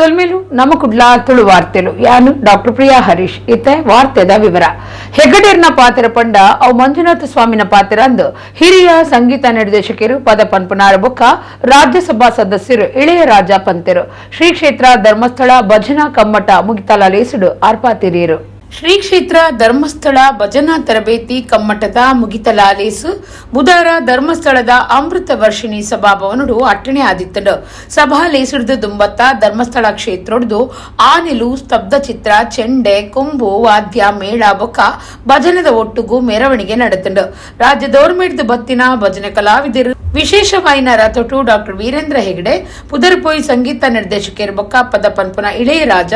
ಸೊಲ್ಮೆಲು ನಮ್ಮ ಕುಡ್ಲ ತುಳು ವಾರ್ತೆಲು. ಯಾನು ಡಾಕ್ಟರ್ ಪ್ರಿಯಾ ಹರೀಶ್. ಇತ್ತೆ ವಾರ್ತೆದ ವಿವರ. ಹೆಗ್ಗಡೇರ್ನ ಪಾತ್ರ ಪಂಡ ಅವು ಮಂಜುನಾಥ ಸ್ವಾಮಿನ ಪಾತ್ರ ಅಂದು ಹಿರಿಯ ಸಂಗೀತ ನಿರ್ದೇಶಕರು ಪದ ಪನ್ಪುನಾರ ಬೊಕ್ಕ ರಾಜ್ಯಸಭಾ ಸದಸ್ಯರು ಇಳೆಯರಾಜ ಪಂತೆರು. ಶ್ರೀ ಕ್ಷೇತ್ರ ಧರ್ಮಸ್ಥಳ ಭಜನಾ ಕಮ್ಮಟ ಮುಗಿತಲ ಲೇಸುಡು ಆರ್ಪಾತಿರಿಯರು. ಶ್ರೀ ಕ್ಷೇತ್ರ ಧರ್ಮಸ್ಥಳ ಭಜನಾ ತರಬೇತಿ ಕಮ್ಮಟದ ಮುಗಿತಲಾಲೇಸು ಬುಧಾರ ಧರ್ಮಸ್ಥಳದ ಅಮೃತ ವರ್ಷಿಣಿ ಸಭಾಭವನುಡು ಅಟ್ಟಣೆ ಆದಿತ್ತಂಡು. ಸಭಾ ಲೇಸುಡ್ದು ದುಂಬತ್ತ ಧರ್ಮಸ್ಥಳ ಕ್ಷೇತ್ರೊಡ್ದು ಆನೆಲು, ಸ್ತಬ್ಧ ಚಿತ್ರ, ಚೆಂಡೆ, ಕೊಂಬು ವಾದ್ಯ, ಮೇಳ ಬೊಕ್ಕ ಭಜನದ ಒಟ್ಟುಗು ಮೆರವಣಿಗೆ ನಡೆತಂಡು. ರಾಜ್ಯದೋರ್ಮೆಡ್ದು ಬತ್ತಿನ ಭಜನೆ ಕಲಾವಿದರು ವಿಶೇಷವಾಯಿನ ರಥೊಟು ಡಾಕ್ಟರ್ ವೀರೇಂದ್ರ ಹೆಗಡೆ, ಪುದರ್ಪೋಯ್ ಸಂಗೀತ ನಿರ್ದೇಶಕರು ಬೊಕ್ಕ ಪದ ಪನ್ಪುನ ಇಳೆಯರಾಜ,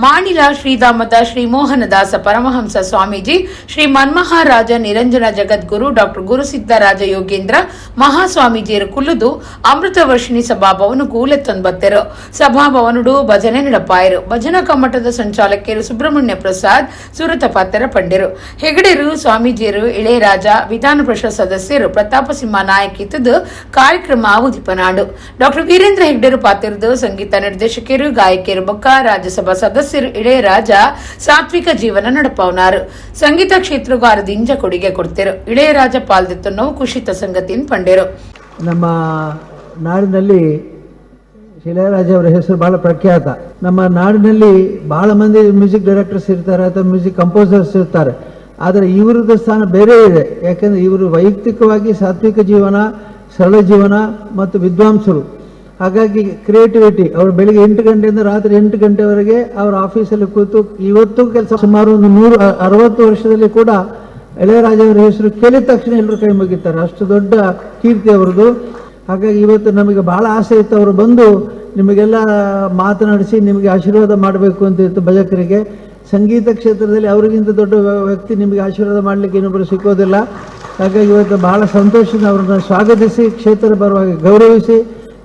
ಮಾಣಿಲ ಶ್ರೀಧಾಮದ ಶ್ರೀ ಮೋಹನದಾಸ ಪರಮಹಂಸ ಸ್ವಾಮೀಜಿ, ಶ್ರೀ ಮನ್ಮಹಾರಾಜ ನಿರಂಜನ ಜಗದ್ಗುರು ಡಾಕ್ಟರ್ ಗುರುಸಿದ್ದರಾಜ ಯೋಗೇಂದ್ರ ಮಹಾಸ್ವಾಮೀಜಿಯರು ಕುಲ್ಲುದು ಅಮೃತ ವರ್ಷಿಣಿ ಸಭಾಭವನ ಕೂಲೆತ್ತೊಂಬತ್ತೆರು. ಸಭಾಭವನುಡು ಭಜನೆ ನಡಪಾಯರು. ಭಜನಾ ಕಮ್ಮಟದ ಸಂಚಾಲಕಿಯರು ಸುಬ್ರಹ್ಮಣ್ಯ ಪ್ರಸಾದ್ ಸುರತ ಪಾತ್ರ ಪಂಡೆರು. ಹೆಗಡೆರು, ಸ್ವಾಮೀಜಿಯರು, ಇಳೆಯರಾಜ, ವಿಧಾನ ಪರಿಷತ್ ಸದಸ್ಯರು ಪ್ರತಾಪಸಿಂಹ ನಾಯಕ್ ಇತ್ತದು ಕಾರ್ಯಕ್ರಮ ಉದಿಪನಾಡು. ಡಾಕ್ಟರ್ ವೀರೇಂದ್ರ ಹೆಗ್ಡೆರು ಪಾತಿರ್ದು ಸಂಗೀತ ನಿರ್ದೇಶಕರು, ಗಾಯಕಿಯರು ಬೊಕ್ಕ ರಾಜ್ಯಸಭಾ ಸದಸ್ಯರು ಇಳೆಯರಾಜ ಸಾತ್ವಿಕ ಜೀವನ ನಡಪವನಾರು. ಸಂಗೀತ ಕ್ಷೇತ್ರಗೂ ದಿಂಜ ಕೊಡುಗೆ ಕೊಡ್ತಿರು. ಇಳೆಯರಾಜ ಪಾಲ್ದಿತ್ತು ಖುಷಿತ ಸಂಗತಿನ್ ಪಂಡೆರು. ನಮ್ಮ ನಾಡಿನಲ್ಲಿ ಇಳೆಯರಾಜ ಅವರ ಹೆಸರು ಬಹಳ ಪ್ರಖ್ಯಾತ. ನಮ್ಮ ನಾಡಿನಲ್ಲಿ ಬಹಳ ಮಂದಿ ಮ್ಯೂಸಿಕ್ ಡೈರೆಕ್ಟರ್ಸ್ ಇರ್ತಾರೆ ಅಥವಾ ಮ್ಯೂಸಿಕ್ ಕಂಪೋಸರ್ಸ್ ಇರ್ತಾರೆ. ಆದರೆ ಇವರದ್ದು ಸ್ಥಾನ ಬೇರೆ ಇದೆ. ಯಾಕೆಂದರೆ ಇವರು ವೈಯಕ್ತಿಕವಾಗಿ ಸಾತ್ವಿಕ ಜೀವನ, ಸರಳ ಜೀವನ ಮತ್ತು ವಿದ್ವಾಂಸರು. ಹಾಗಾಗಿ ಕ್ರಿಯೇಟಿವಿಟಿ, ಅವರು ಬೆಳಿಗ್ಗೆ 8 ಗಂಟೆಯಿಂದ ರಾತ್ರಿ 8 ಗಂಟೆವರೆಗೆ ಅವರ ಆಫೀಸಲ್ಲಿ ಕೂತು ಇವತ್ತು ಕೆಲಸ. ಸುಮಾರು ಒಂದು 160 ವರ್ಷದಲ್ಲಿ ಕೂಡ ಇಳೆಯರಾಜ ಅವರ ಹೆಸರು ಕೇಳಿದ ತಕ್ಷಣ ಎಲ್ಲರೂ ಕೈ ಮುಗಿತಾರೆ. ಅಷ್ಟು ದೊಡ್ಡ ಕೀರ್ತಿ ಅವರದು. ಹಾಗಾಗಿ ಇವತ್ತು ನಮಗೆ ಬಹಳ ಆಸೆ ಇತ್ತು, ಅವರು ಬಂದು ನಿಮಗೆಲ್ಲ ಮಾತನಾಡಿಸಿ ನಿಮಗೆ ಆಶೀರ್ವಾದ ಮಾಡಬೇಕು ಅಂತ ಇತ್ತು ಭಜಕರಿಗೆ. ಸಂಗೀತ ಕ್ಷೇತ್ರದಲ್ಲಿ ಅವರಿಗಿಂತ ದೊಡ್ಡ ವ್ಯಕ್ತಿ ನಿಮಗೆ ಆಶೀರ್ವಾದ ಮಾಡಲಿಕ್ಕೆ ಇನ್ನೊಬ್ಬರು ಸಿಕ್ಕೋದಿಲ್ಲ. ಹಾಗಾಗಿ ಇವತ್ತು ಬಹಳ ಸಂತೋಷದಿಂದ ಅವರನ್ನು ಸ್ವಾಗತಿಸಿ, ಕ್ಷೇತ್ರದ ಪರವಾಗಿ ಗೌರವಿಸಿ,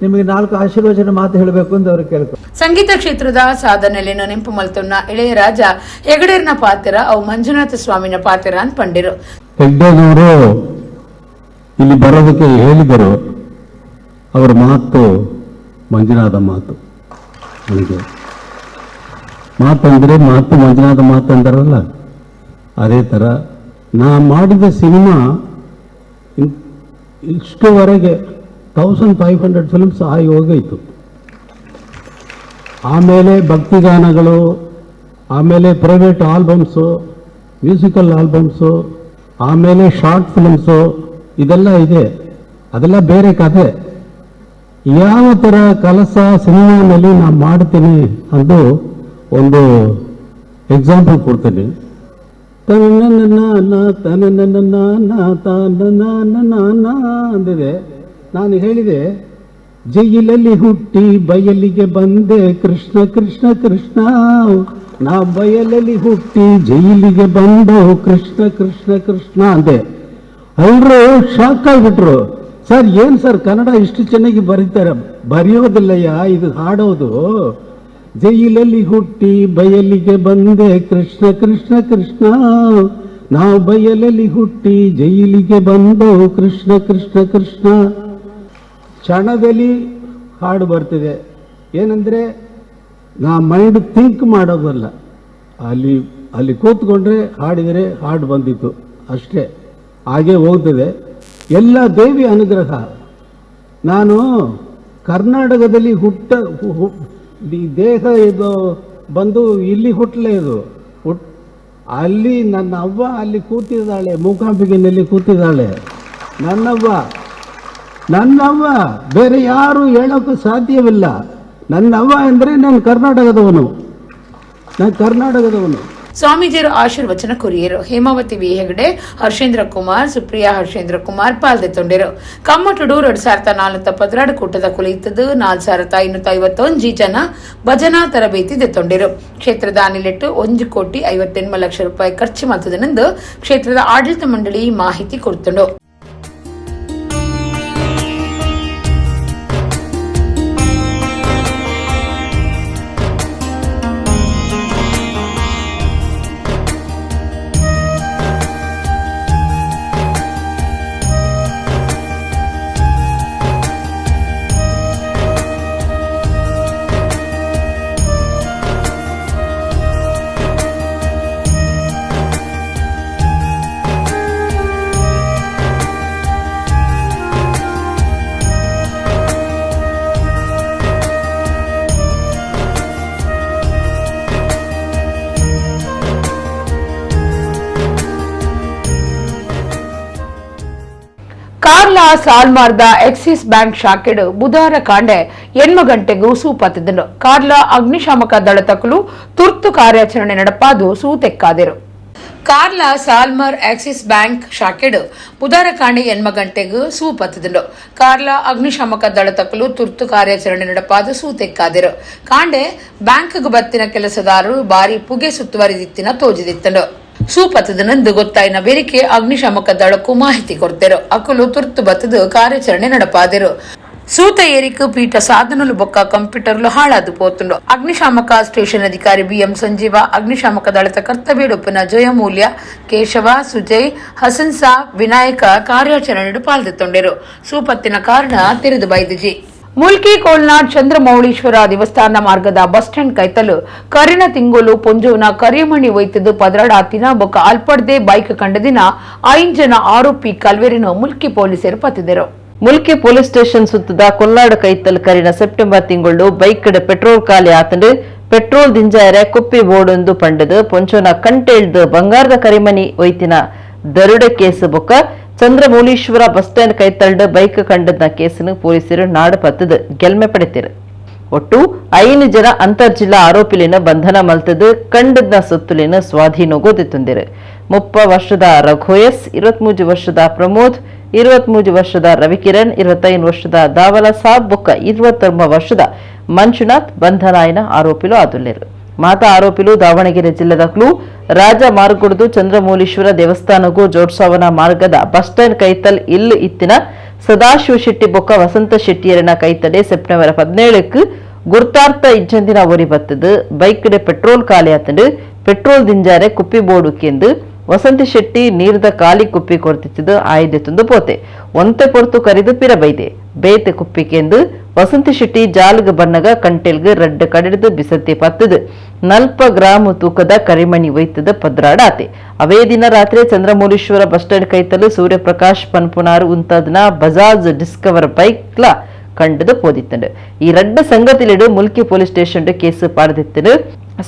ನಿಮಗೆ 4 ಆಶೀರ್ವಚನ ಮಾತು ಹೇಳಬೇಕು ಅಂತ ಅವರು ಕೇಳ್ಕೊ. ಸಂಗೀತ ಕ್ಷೇತ್ರದ ಸಾಧನೆಯನ್ನು ನೆಂಪು ಮಲ್ತೊನ್ನ ಇಳೆಯರಾಜ ಹೆಗಡೇರ್ನ ಪಾತ್ರ ಅವು ಮಂಜುನಾಥ ಸ್ವಾಮಿನ ಪಾತ್ರ ಅಂತ ಪಂಡಿರು. ಹೆಗ್ಡೆನವರು ಇಲ್ಲಿ ಬರೋದಕ್ಕೆ ಹೇಳಿದರು. ಅವರ ಮಾತು ಮಂಜುನಾಥ ಮಾತು. ನನಗೆ ಮಾತಂದರೆ ಮಾತು ಮಂಜುನಾಥ ಮಾತು ಅಂತಾರಲ್ಲ, ಅದೇ ಥರ ನಾ ಮಾಡಿದ ಸಿನಿಮಾ ಇಷ್ಟುವರೆಗೆ 1500 ಫಿಲ್ಮ್ಸ್ ಆಗಿ ಹೋಗೋಯ್ತು. ಆಮೇಲೆ ಭಕ್ತಿಗಾನಗಳು, ಆಮೇಲೆ ಪ್ರೈವೇಟ್ ಆಲ್ಬಮ್ಸು, ಮ್ಯೂಸಿಕಲ್ ಆಲ್ಬಮ್ಸು, ಆಮೇಲೆ ಶಾರ್ಟ್ ಫಿಲ್ಮ್ಸು, ಇದೆಲ್ಲ ಇದೆ. ಅದೆಲ್ಲ ಬೇರೆ ಕಥೆ. ಯಾವ ಥರ ಕೆಲಸ ಸಿನಿಮಾನಲ್ಲಿ ನಾನು ಮಾಡ್ತೀನಿ ಅಂದು ಒಂದು ಎಕ್ಸಾಂಪಲ್ ಕೊಡ್ತೀನಿ. ತನ್ನ ತನ್ನ ಅಂದಿದೆ. ನಾನು ಹೇಳಿದೆ, ಜೈಲಲ್ಲಿ ಹುಟ್ಟಿ ಬಯಲಿಗೆ ಬಂದೆ ಕೃಷ್ಣ ಕೃಷ್ಣ ಕೃಷ್ಣ, ನಾ ಬಯಲಲ್ಲಿ ಹುಟ್ಟಿ ಜೈಲಿಗೆ ಬಂದು ಕೃಷ್ಣ ಕೃಷ್ಣ ಕೃಷ್ಣ ಅಂದೆ. ಎಲ್ಲರೂ ಶಾಕ್ ಆಗಿಬಿಟ್ರು. ಸರ್, ಏನು ಸರ್ ಕನ್ನಡ ಇಷ್ಟು ಚೆನ್ನಾಗಿ ಬರೀತಾರೆ? ಬರೆಯೋದಿಲ್ಲಯ್ಯ, ಇದು ಹಾಡೋದು. ಜೈಲಲ್ಲಿ ಹುಟ್ಟಿ ಬಯಲಿಗೆ ಬಂದೆ ಕೃಷ್ಣ ಕೃಷ್ಣ ಕೃಷ್ಣ, ನಾವು ಬಯಲಲ್ಲಿ ಹುಟ್ಟಿ ಜೈಲಿಗೆ ಬಂದವು ಕೃಷ್ಣ ಕೃಷ್ಣ ಕೃಷ್ಣ. ಕ್ಷಣದಲ್ಲಿ ಹಾಡು ಬರ್ತಿದೆ. ಏನಂದರೆ ನಾ ಮೈಂಡ್ ಥಿಂಕ್ ಮಾಡೋದಲ್ಲ, ಅಲ್ಲಿ ಅಲ್ಲಿ ಕೂತ್ಕೊಂಡ್ರೆ ಹಾಡಿದರೆ ಹಾಡು ಬಂದಿತ್ತು ಅಷ್ಟೇ, ಹಾಗೆ ಹೋಗ್ತದೆ. ಎಲ್ಲ ದೇವಿ ಅನುಗ್ರಹ. ನಾನು ಕರ್ನಾಟಕದಲ್ಲಿ ಹುಟ್ಟ ಈ ದೇಹ ಇದು ಬಂದು ಇಲ್ಲಿ ಹುಟ್ಟಲೇ, ಇದು ಅಲ್ಲಿ ನನ್ನ ಅವ್ವ ಅಲ್ಲಿ ಕೂತಿದ್ದಾಳೆ, ಮೂಕಾಂಬಿಕೆನಲ್ಲಿ ಕೂತಿದ್ದಾಳೆ ನನ್ನವ್ವ. ನನ್ನವ್ವ ಬೇರೆ ಯಾರು ಹೇಳೋಕ್ಕೂ ಸಾಧ್ಯವಿಲ್ಲ. ನನ್ನವ್ವ ಅಂದರೆ ನಾನು ಕರ್ನಾಟಕದವನು, ನಾನು ಕರ್ನಾಟಕದವನು. ಸ್ವಾಮೀಜಿಯರು ಆಶೀರ್ವಚನ ಕೊರಿಯರು. ಹೇಮಾವತಿ ವಿ ಹೆಗಡೆ, ಹರ್ಷೇಂದ್ರ ಕುಮಾರ್, ಸುಪ್ರಿಯಾ ಹರ್ಷೇಂದ್ರ ಕುಮಾರ್ ಪಾಲ್ದೆ ತೊಂಡೆರು. ಕಮ್ಮಟುಡು 2412 ಕೂಟದ ಕುಲಿತದ್ದು 4551 ಜನ ಭಜನಾ ತರಬೇತಿ ದೆತ್ತೊಂಡಿರು. ಕ್ಷೇತ್ರದ ಅನಿಲಿಟ್ಟು 1 ಕೋಟಿ 58 ಲಕ್ಷ ರೂಪಾಯಿ ಖರ್ಚು ಮಾಡ್ತದನೆಂದು ಕ್ಷೇತ್ರದ ಆಡಳಿತ ಮಂಡಳಿ ಮಾಹಿತಿ ಕೊಡ್ತುಂಡು. ಸಾಲ್ಮಾರ್ದ ಎಕ್ಸಿಸ್ ಬ್ಯಾಂಕ್ ಶಾಖೆಡು ಬುಧವಾರ ಕಾಂಡೆ 8 ಗಂಟೆಗೂ ಸೂಪತ್ತಿದ್ದನು. ಕಾರ್ಲ ಅಗ್ನಿಶಾಮಕ ದಳ ತಕಲು ತುರ್ತು ಕಾರ್ಯಾಚರಣೆ ನಡಪಾದು ಸೂತೆಕ್ಕಾದರು. ಕಾರ್ಲ ಸಾಲ್ಮರ್ ಆಕ್ಸಿಸ್ ಬ್ಯಾಂಕ್ ಶಾಖೆಡು ಬುಧವಾರ ಕಾಂಡೆ 8 ಗಂಟೆಗೂ ಸೂಪತ್ತಿದ್ದನು. ಕಾರ್ಲ ಅಗ್ನಿಶಾಮಕ ದಳ ತಕಲು ತುರ್ತು ಕಾರ್ಯಾಚರಣೆ ನಡಪಾದು ಸೂತೆಕ್ಕಾದರು. ಕಾಂಡೆ ಬ್ಯಾಂಕ್ಗ್ ಬತ್ತಿನ ಕೆಲಸದಾರರು ಬಾರಿ ಪುಗೆ ಸುತ್ತುವರಿದಿತ್ತಿನ ತೋಜಿದಿತ್ತನು. ಸೂಪತ್ತದನಂದು ಗೊತ್ತಾಯಿನ ಬೇರಿಕೆ ಅಗ್ನಿಶಾಮಕ ದಳಕ್ಕೂ ಮಾಹಿತಿ ಕೊಡ್ತೇರು. ಅಕುಲು ತುರ್ತು ಬತ್ತದು ಕಾರ್ಯಾಚರಣೆ ನಡಪಾದರು. ಸೂತ ಏರಿಕು ಪೀಠ ಸಾಧನಲು ಬೊಕ್ಕ ಕಂಪ್ಯೂಟರ್ಲು ಹಾಳಾದು ಪೋತುಂಡು. ಅಗ್ನಿಶಾಮಕ ಸ್ಟೇಷನ್ ಅಧಿಕಾರಿ ಬಿಎಂ ಸಂಜೀವ, ಅಗ್ನಿಶಾಮಕ ದಳದ ಕರ್ತವ್ಯಡೊಪ್ಪನ ಜಯಮೂಲ್ಯ, ಕೇಶವ, ಸುಜಯ್, ಹಸನ್ ಸಾಬ್, ವಿನಾಯಕ ಕಾರ್ಯಾಚರಣೆ ಪಾಲ್ದೆತ್ತೊಂಡರು. ಸೂಪತ್ತಿನ ಕಾರಣ ತೆರೆದು ಬೈದಿಜಿ. ಮುಲ್ಕಿ ಕೋಲ್ನಾಡ್ ಚಂದ್ರಮೌಳೀಶ್ವರ ದೇವಸ್ಥಾನ ಮಾರ್ಗದ ಬಸ್ ಸ್ಟ್ಯಾಂಡ್ ಕೈತಲು ಕರಿನ ತಿಂಗೋಲು ಪೊಂಜೋನ ಕರಿಮಣಿ ಒಯ್ತದು ಪದರಡಾತಿನ ಬೊಕ್ಕ ಅಲ್ಪಡ್ದೆ ಬೈಕ್ ಕಂಡದಿನ 5 ಜನ ಆರೋಪಿ ಕಲ್ವೇರಿನ ಮುಲ್ಕಿ ಪೊಲೀಸರು ಪತ್ತಿದರು. ಮುಲ್ಕಿ ಪೊಲೀಸ್ ಸ್ಟೇಷನ್ ಸುತ್ತದ ಕೊಲ್ನಾಡು ಕೈತಲ್ ಕರಿನ ಸೆಪ್ಟೆಂಬರ್ ತಿಂಗಳು ಬೈಕ್ ಪೆಟ್ರೋಲ್ ಖಾಲಿ ಆತಂಡು ಪೆಟ್ರೋಲ್ ದಿಂಜಾಯರೆ ಕುಪ್ಪಿ ಬೋಡೊಂದು ಪಂಡದು ಪೊಂಚೋನ ಕಂಟೇಳ್ದು ಬಂಗಾರದ ಕರಿಮಣಿ ಒಯ್ತಿನ ದರುಡೆ ಕೇಸು ಬೊಕ್ಕ ಚಂದ್ರಮೌಳೀಶ್ವರ ಬಸ್ ಸ್ಟ್ಯಾಂಡ್ ಕೈತಲ್ಡ್ ಬೈಕ್ ಕಂಡದ ಕೇಸನ್ನು ಪೊಲೀಸರು ನಾಡು ಪತ್ತದು ಗೆಲ್ಮೆ ಪಡೆತಿರು. ಒಟ್ಟು 5 ಜನ ಅಂತರ್ಜಿಲ್ಲಾ ಆರೋಪಿಲಿನ ಬಂಧನ ಮಲ್ತದು ಕಂಡದ ಸೊತ್ತುಲಿನ ಸ್ವಾಧೀನಗೊದಿತ್ತುಂದಿರು. 30 ವರ್ಷದ ರಘೋಯಸ್, 23 ವರ್ಷದ ಪ್ರಮೋದ್, 23 ವರ್ಷದ ರವಿಕಿರಣ್, 25 ವರ್ಷದ ದಾವಲ ಸಾಬ್ ಬೊಕ್ಕ 29 ವರ್ಷದ ಮಂಜುನಾಥ್ ಬಂಧನಾಯನ ಆರೋಪಿಲು ಆದುಲ್ಲೇರು. ಮಾತಾ ಆರೋಪಿಲು ದಾವಣಗೆರೆ ಜಿಲ್ಲೆದಕ್ಲು ರಾಜ ಮಾರ್ಗುಡ್ದು ಚಂದ್ರಮೌಳೀಶ್ವರ ದೇವಸ್ಥಾನಗೂ ಜೋಡ್ಸಾವನ ಮಾರ್ಗದ ಬಸ್ ಸ್ಟ್ಯಾಂಡ್ ಕೈತಲ್ ಇಲ್ಲು ಇತ್ತಿನ ಸದಾಶಿವ ಶೆಟ್ಟಿ ಬೊಕ್ಕ ವಸಂತ ಶೆಟ್ಟಿಯರನ ಕೈತಡೆ ಸೆಪ್ಟೆಂಬರ್ 17ಕ್ಕೆ ಗುರ್ತಾರ್ಥ ಇಜ್ಜಂದಿನ ಒರಿ ಬತ್ತದು ಬೈಕ್ ಪೆಟ್ರೋಲ್ ಖಾಲಿ ಆತಂಡು ಪೆಟ್ರೋಲ್ ದಿಂಜಾರೆ ಕುಪ್ಪಿ ಬೋರ್ಡು ಕೆಂದು ವಸಂತ ಶೆಟ್ಟಿ ನೀರ್ದ ಖಾಲಿ ಕುಪ್ಪಿ ಕೊರ್ತಿದ್ದು ಆಯ್ದೆ ತುಂದು ಪೋತೆ ಒಂತೆ ಪೊರ್ತು ಕರಿದು ಪಿರ ಬೈದೆ ಬೇತೆ ಕುಪ್ಪಿಕೆಂದು ವಸಂತ ಶೆಟ್ಟಿ ಜಾಲ್ಗ್ ಬಣ್ಣಗ ಕಂಟೆಲ್ಗ್ ರಡ್ಡು ಕಡಿದು ಬಿಸತ್ತಿ ಪತ್ತದು 40 ಗ್ರಾಮ್ ತೂಕದ ಕರಿಮಣಿ ಒಯ್ತದ ಪದ್ರಾಡಾತೆ. ಅವೇ ದಿನ ರಾತ್ರಿ ಚಂದ್ರಮೌಳೀಶ್ವರ ಬಸ್ ಸ್ಟ್ಯಾಂಡ್ ಕೈತಲು ಸೂರ್ಯಪ್ರಕಾಶ್ ಪನ್ಪುನಾರು ಉಂತಾದನ ಬಜಾಜ್ ಡಿಸ್ಕವರ್ ಬೈಕ್ ಲ ಕಂಡದು ಪೋದಿತ್ತಂಡು. ಈ ರಡ್ಡ ಸಂಗತಿಲಿಡು Mulki police station case ಪಾಡ್ದಿತ್ತಂಡು.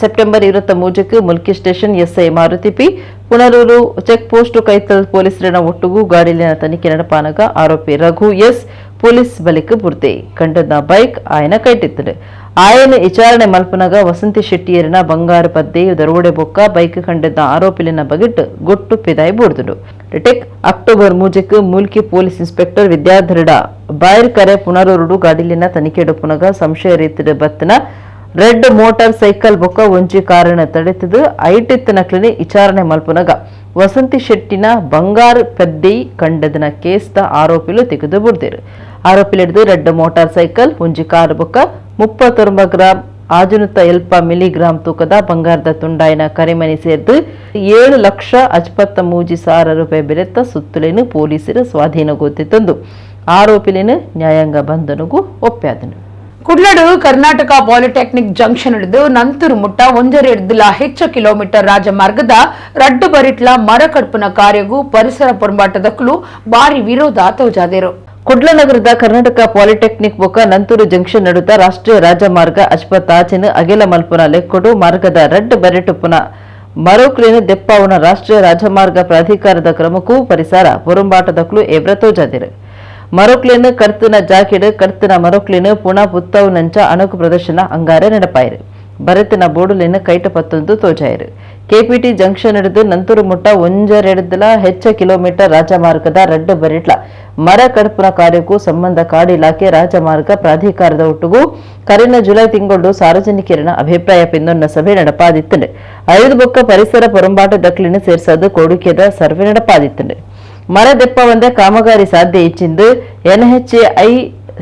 September 23ಕ್ಕೆ Mulki station SI Maruti P Punaroor check post Kaithal ಪೊಲೀಸರನ್ನ ಒಟ್ಟುಗೂ ಗಾಡಿಲಿನ ತನಿಖೆ ನಡಪಾನಗ ಆರೋಪಿ ರಘು ಎಸ್ ಪೊಲೀಸ್ ಬಲಿಕ್ ಬುರ್ದೆ ಕಂಡದ ಬೈಕ್ ಆಯನ ಕೈಟಿತ್ತಂಡು. ಆಯನ ವಿಚಾರಣೆ ಮಲ್ಪನಗ ವಸಂತಿ ಶೆಟ್ಟಿಯರಿನ ಬಂಗಾರು ಪದ್ದೆ ದರೋಡೆ ಬೊಕ್ಕ ಬೈಕ್ ಕಂಡದ ಆರೋಪಿಲಿನ ಬಗೆಟ್ ಗೊಟ್ಟು ಪಿದಾಯಿ ಬೋರ್ದುಂಡು. ಟೆಕ್ ಅಕ್ಟೋಬರ್ 3ಕ್ಕೆ ಮುಲ್ಕಿ ಪೊಲೀಸ್ ಇನ್ಸ್ಪೆಕ್ಟರ್ ವಿದ್ಯಾಧರಡ ಬಾಯರ್ ಕರೆ ಪುನರೂರು ಗಾಡಿಲಿನ ತನಿಖೆ ಪುನಗ ಸಂಶಯ ರೀತಿಯ ಬತ್ತನ red motor cycle ಬೊಕ್ಕ ಒಂಜಿ ಕಾರಣ ತಡೆತದು ಐಟಿತ್ತ ನಕ್ಲಿನಿ ವಿಚಾರಣೆ ಮಲ್ಪುನಗ ವಸಂತಿ ಶೆಟ್ಟಿನ ಬಂಗಾರು ಪದ್ದೆಯ್ ಕಂಡದನ ಕೇಸ್ದ ಆರೋಪಿಲು ತೆಗೆದು ಬುಡ್ದಿರು. ಆರೋಪಿಲಿಡ್ದು red motor cycle ಒಂಜಿ ಕಾರು ಬೊಕ್ಕ 39 ಗ್ರಾಂ 670 ಮಿಲಿಗ್ರಾಂ ತೂಕದ ಬಂಗಾರದ ತುಂಡಾಯಿನ ಕರಿಮಣಿ ಸೇರ್ದು 7,53,000 ರೂಪಾಯಿ ಬೆಲೆತ್ತ ಸುತ್ತಲೇನು ಪೊಲೀಸರು ಸ್ವಾಧೀನಗೊತ್ತಿತ್ತಂದು ಆರೋಪಿಲೇನು ನ್ಯಾಯಾಂಗ ಬಂಧನಗೂ ಒಪ್ಪ್ಯಾದನು. ಕುಡ್ಲಡು ಕರ್ನಾಟಕ ಪಾಲಿಟೆಕ್ನಿಕ್ ಜಂಕ್ಷನ್ ಹಿಡಿದು ನಂತೂರು ಮುಟ್ಟ 1.5 ಹೆಚ್ಚು ಕಿಲೋಮೀಟರ್ ರಾಜಮಾರ್ಗದ ರಡ್ಡು ಬರಿಟ್ಲ ಮರ ಕಡ್ಪುನ ಕಾರ್ಯಗೂ ಪರಿಸರ ಪೊರಂಬಾಟದಕ್ಕೂ ಭಾರಿ ವಿರೋಧ ತೋಜಾದಿರು. ಕುಡ್ಲ ನಗರದ ಕರ್ನಾಟಕ ಪಾಲಿಟೆಕ್ನಿಕ್ ಬೊಕ್ಕ ನಂತೂರು ಜಂಕ್ಷನ್ ನಡುತ್ತ ರಾಷ್ಟ್ರೀಯ ರಾಜಮಾರ್ಗ ಅಜ್ಪತಾಚಿನ ಅಗೆಲ ಮಲ್ಪುನ ಲೆಕ್ಕೊಡು ಮಾರ್ಗದ ರಡ್ಡು ಬರಿಟುಪುನ ಮರೋಕ್ಲಿನ ದೆಪ್ಪಾವುನ ರಾಷ್ಟ್ರೀಯ ರಾಜಮಾರ್ಗ ಪ್ರಾಧಿಕಾರದ ಕ್ರಮಕ್ಕೂ ಪರಿಸರ ಪೊರಂಬಾಟದಕ್ಕೂ ಎವ್ರ ತೋಜಾದಿರು. ಮರೋಕ್ಲಿನ ಕರ್ತನ ಜಾಕೆಡ್ ಕರ್ತನ ಮರೋಕ್ಲಿನ ಪುಣ ಪುತ್ತವು ನಂಚ ಅಣಕು ಪ್ರದರ್ಶನ ಅಂಗಾರೆ ನಡಪಾಯಿರು. ಭರತನ ಬೋಡುಲಿನ ಕೈಟ ಪತ್ತೊಂದು ತೋಜಾಯಿರು. ಕೆಪಿಟಿ ಜಂಕ್ಷನ್ ಹಿಡಿದು ನಂತೂರು ಮುಟ್ಟ 1.5 ಹೆಚ್ಚ ಕಿಲೋಮೀಟರ್ ರಾಜಮಾರ್ಗದ ರಡ್ಡು ಬರಿಟ್ಲ ಮರ ಕಡ್ಪುನ ಕಾರ್ಯಕ್ಕೂ ಸಂಬಂಧ ಕಾಡು ಇಲಾಖೆ ರಾಜಮಾರ್ಗ ಪ್ರಾಧಿಕಾರದ ಒಟ್ಟುಗೂ ಕರಿನ ಜುಲೈ ತಿಂಗಳು ಸಾರ್ವಜನಿಕರನ ಅಭಿಪ್ರಾಯ ಪಿಂದೊನ್ನ ಸಭೆ ನಡಪಾದಿತ್ತಂಡು. 5 ಬೊಕ್ಕ ಪರಿಸರ ಪೊರಂಬಾಟ ದಕ್ಲಿನ ಸೇರ್ಸದು ಕೋಡಿಕೆದ ಸರ್ವೆ ನಡಪಾದಿತ್ತಂಡು. ಮರ ದೆಪ್ಪ ಒಂದೇ ಕಾಮಗಾರಿ ಸಾಧ್ಯ ಇಚ್ಚಿಂದು ಎನ್ಎಚ್ಎಐ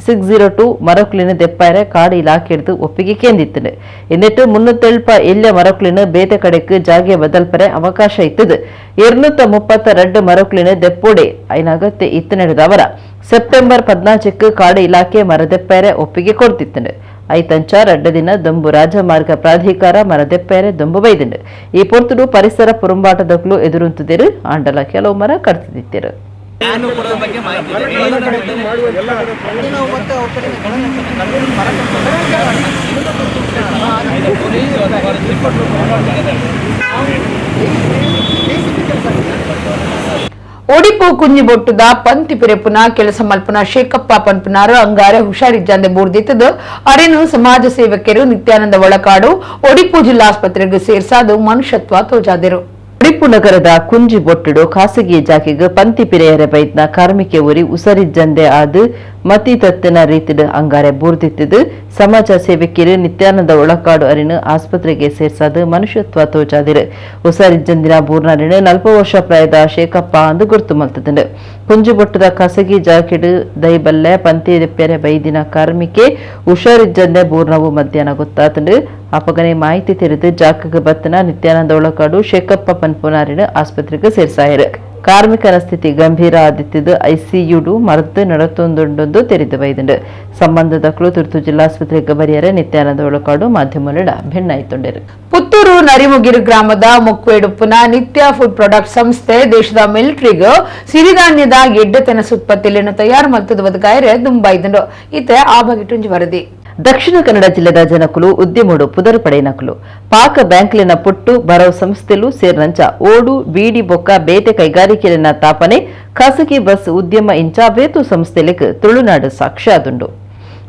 602 ಮರಕ್ಲಿನ ದೆಪ್ಪಾರೆ ಕಾಡು ಇಲಾಖೆಡ್ದು ಒಪ್ಪಿಗೆ ಕೇಂದಿತ್ತಂಡು. എന്നിട്ട് 370 ಎಲ್ಯ ಮರಕ್ಲಿನ ಬೇತೆ ಕಡೆಕ್ ಜಾಗೆ ಬದಲ್ಪರೆ ಅವಕಾಶ ಇತ್ತದು. 232 ಮರಕ್ಲಿನ ದೆಪ್ಪೋಡೆ ಐನ ಅಗತ್ಯ ಇತ್ತು ನಡೆದವರ ಸೆಪ್ಟೆಂಬರ್ 14ಕ್ಕೆ ಕಾಡು ಇಲಾಖೆ ಮರದೆಪ್ಪಾರೆ ಒಪ್ಪಿಗೆ ಕೊಡ್ತಿತ್ತಂಡು. ಐತಂಚ ರಡ್ಡ ದಿನ ದೊಂಬು ರಾಜಮಾರ್ಗ ಪ್ರಾಧಿಕಾರ ಮರದೆಪ್ಪೇರೆ ದೊಂಬು ಬೈದಂಡು. ಈ ಪೊರ್ತುಡು ಪರಿಸರ ಪುರಂಬಾಟದಕ್ಲು ಎದುರುಂತುದಿರು ಆಂಡಲ ಕೆಲವು ಮರ ಕಡ್ತಿದ್ದಿರು. Odipu ಕುಂಜಿಬೊಟ್ಟುದ ಪಂತಿ ಪಿರೆಪುನ ಕೆಲಸ ಮಲ್ಪುನ ಶೇಖಪ್ಪ ಪನ್ಪುನಾರು ಅಂಗಾರೆ ಹುಷಾರಿಜ್ಜಂದೆ ಬೂರ್ದಿತ್ತದು ಅರೆನು ಸಮಾಜ ಸೇವಕರು ನಿತ್ಯಾನಂದ ಒಳಕಾಡು ಒಡಿಪು ಜಿಲ್ಲಾಸ್ಪತ್ರೆಗೆ ಸೇರ್ಸಾದು ಮನುಷ್ಯತ್ವ ತೋಜಾದಿರು. ಒಡಿಪು ನಗರದ ಕುಂಜಿಬೊಟ್ಟುಡು ಖಾಸಗಿ ಜಾಕೆಗ್ ಪಂತಿ ಪಿರೆಯರ ಬೈತ್ನ ಕಾರ್ಮಿಕೆ ಊರಿ ಉಸರಿಜ್ಜಂದೆ ಆದ್ ಮತಿ ತತ್ತಿನ ರೀತಿಡ್ ಅಂಗಾರೆ ಬೂರ್ದಿತ್ತಿದ್ದು ಸಮಾಜ ಸೇವಕಿಯರು ನಿತ್ಯಾನಂದ ಒಳಕಾಡು ಅರಿನು ಆಸ್ಪತ್ರೆಗೆ ಸೇರ್ಸಾದ ಮನುಷ್ಯತ್ವ ತೋಜಾದಿರು. ಉಸರಿಜ್ಜಂದಿನ ಬೂರ್ನರಿನು 40 ವರ್ಷ ಪ್ರಾಯದ ಶೇಖಪ್ಪ ಅಂದು ಗುರುತು ಮಲ್ತದಂಡು. ಕುಂಜಿಬೊಟ್ಟದ ಖಾಸಗಿ ಜಾಕೆಡ್ ದೈಬಲ್ಲೆ ಪಂತಿ ರೆಪ್ಪೆರೆ ಬೈದಿನ ಕಾರ್ಮಿಕೆ ಹುಷಾರಿಜ್ಜಂದೆ ಬೂರ್ನವು ಮಧ್ಯಾಹ್ನ ಗೊತ್ತಾತಂಡು. ಅಪಗನೆ ಮಾಹಿತಿ ತೆರೆದು ಜಾಕಗ ಬತ್ತನ ನಿತ್ಯಾನಂದ ಒಳಕಾಡು ಶೇಖಪ್ಪ ಪನ್ಪುನಾರಿನ ಆಸ್ಪತ್ರೆಗೆ ಸೇರ್ಸಾಯರು. ಕಾರ್ಮಿಕರ ಸ್ಥಿತಿ ಗಂಭೀರ ಆದಿತ್ತಿದ್ದು ಐಸಿಯುಡು ಮರದ್ದು ನಡತೊಂದುಂಡೊಂದು ತೆರೆದು ಬೈದಂಡು. ಸಂಬಂಧದ ತುರ್ತು ಜಿಲ್ಲಾಸ್ಪತ್ರೆಗೆ ಬರಿಯರೆ ನಿತ್ಯಾನಂದ ಒಳಕಾಡು ಮಾಧ್ಯಮಗಳ ಬೆನ್ನಾಯ್ತೊಂಡರು. ಪುತ್ತೂರು ನರಿಮುಗಿರು ಗ್ರಾಮದ ಮುಕ್ವೇಡುಪ್ಪುನ ನಿತ್ಯ ಫುಡ್ ಪ್ರಾಡಕ್ಟ್ ಸಂಸ್ಥೆ ದೇಶದ ಮಿಲಿಟರಿಗ್ ಸಿರಿಧಾನ್ಯದ ಎಡ್ಡೆ ತೆನಸು ಉತ್ಪತ್ತಿಯನ್ನು ತಯಾರು ಮಲ್ತದ ಬದುಕಾಯರೆ ದುಂಬಾಯ್ದಂಡು. ಇತ್ತೆ ಆ ಬಗೆಟುಂಜಿ ವರದಿ. ದಕ್ಷಿಣ ಕನ್ನಡ ಜಿಲ್ಲೆದ ಜನಕುಲು ಉದ್ಯಮಡು ಪುದರು ಪಡೆಯನಕುಲು ಪಾಕ ಬ್ಯಾಂಕ್ಲಿನ ಪುಟ್ಟು ಬರವ್ ಸಂಸ್ಥೆಲು ಸೇರಿನಂಚ ಓಡು ಬೀಡಿ ಬೊಕ್ಕ ಬೇತೆ ಕೈಗಾರಿಕೆಲಿನ ತಾಪನೆ ಖಾಸಗಿ ಬಸ್ ಉದ್ಯಮ ಇಂಚ ವೇತು ಸಂಸ್ಥೆಲಿಕ್ ತುಳುನಾಡು ಸಾಕ್ಷ್ಯಾದುಂಡು.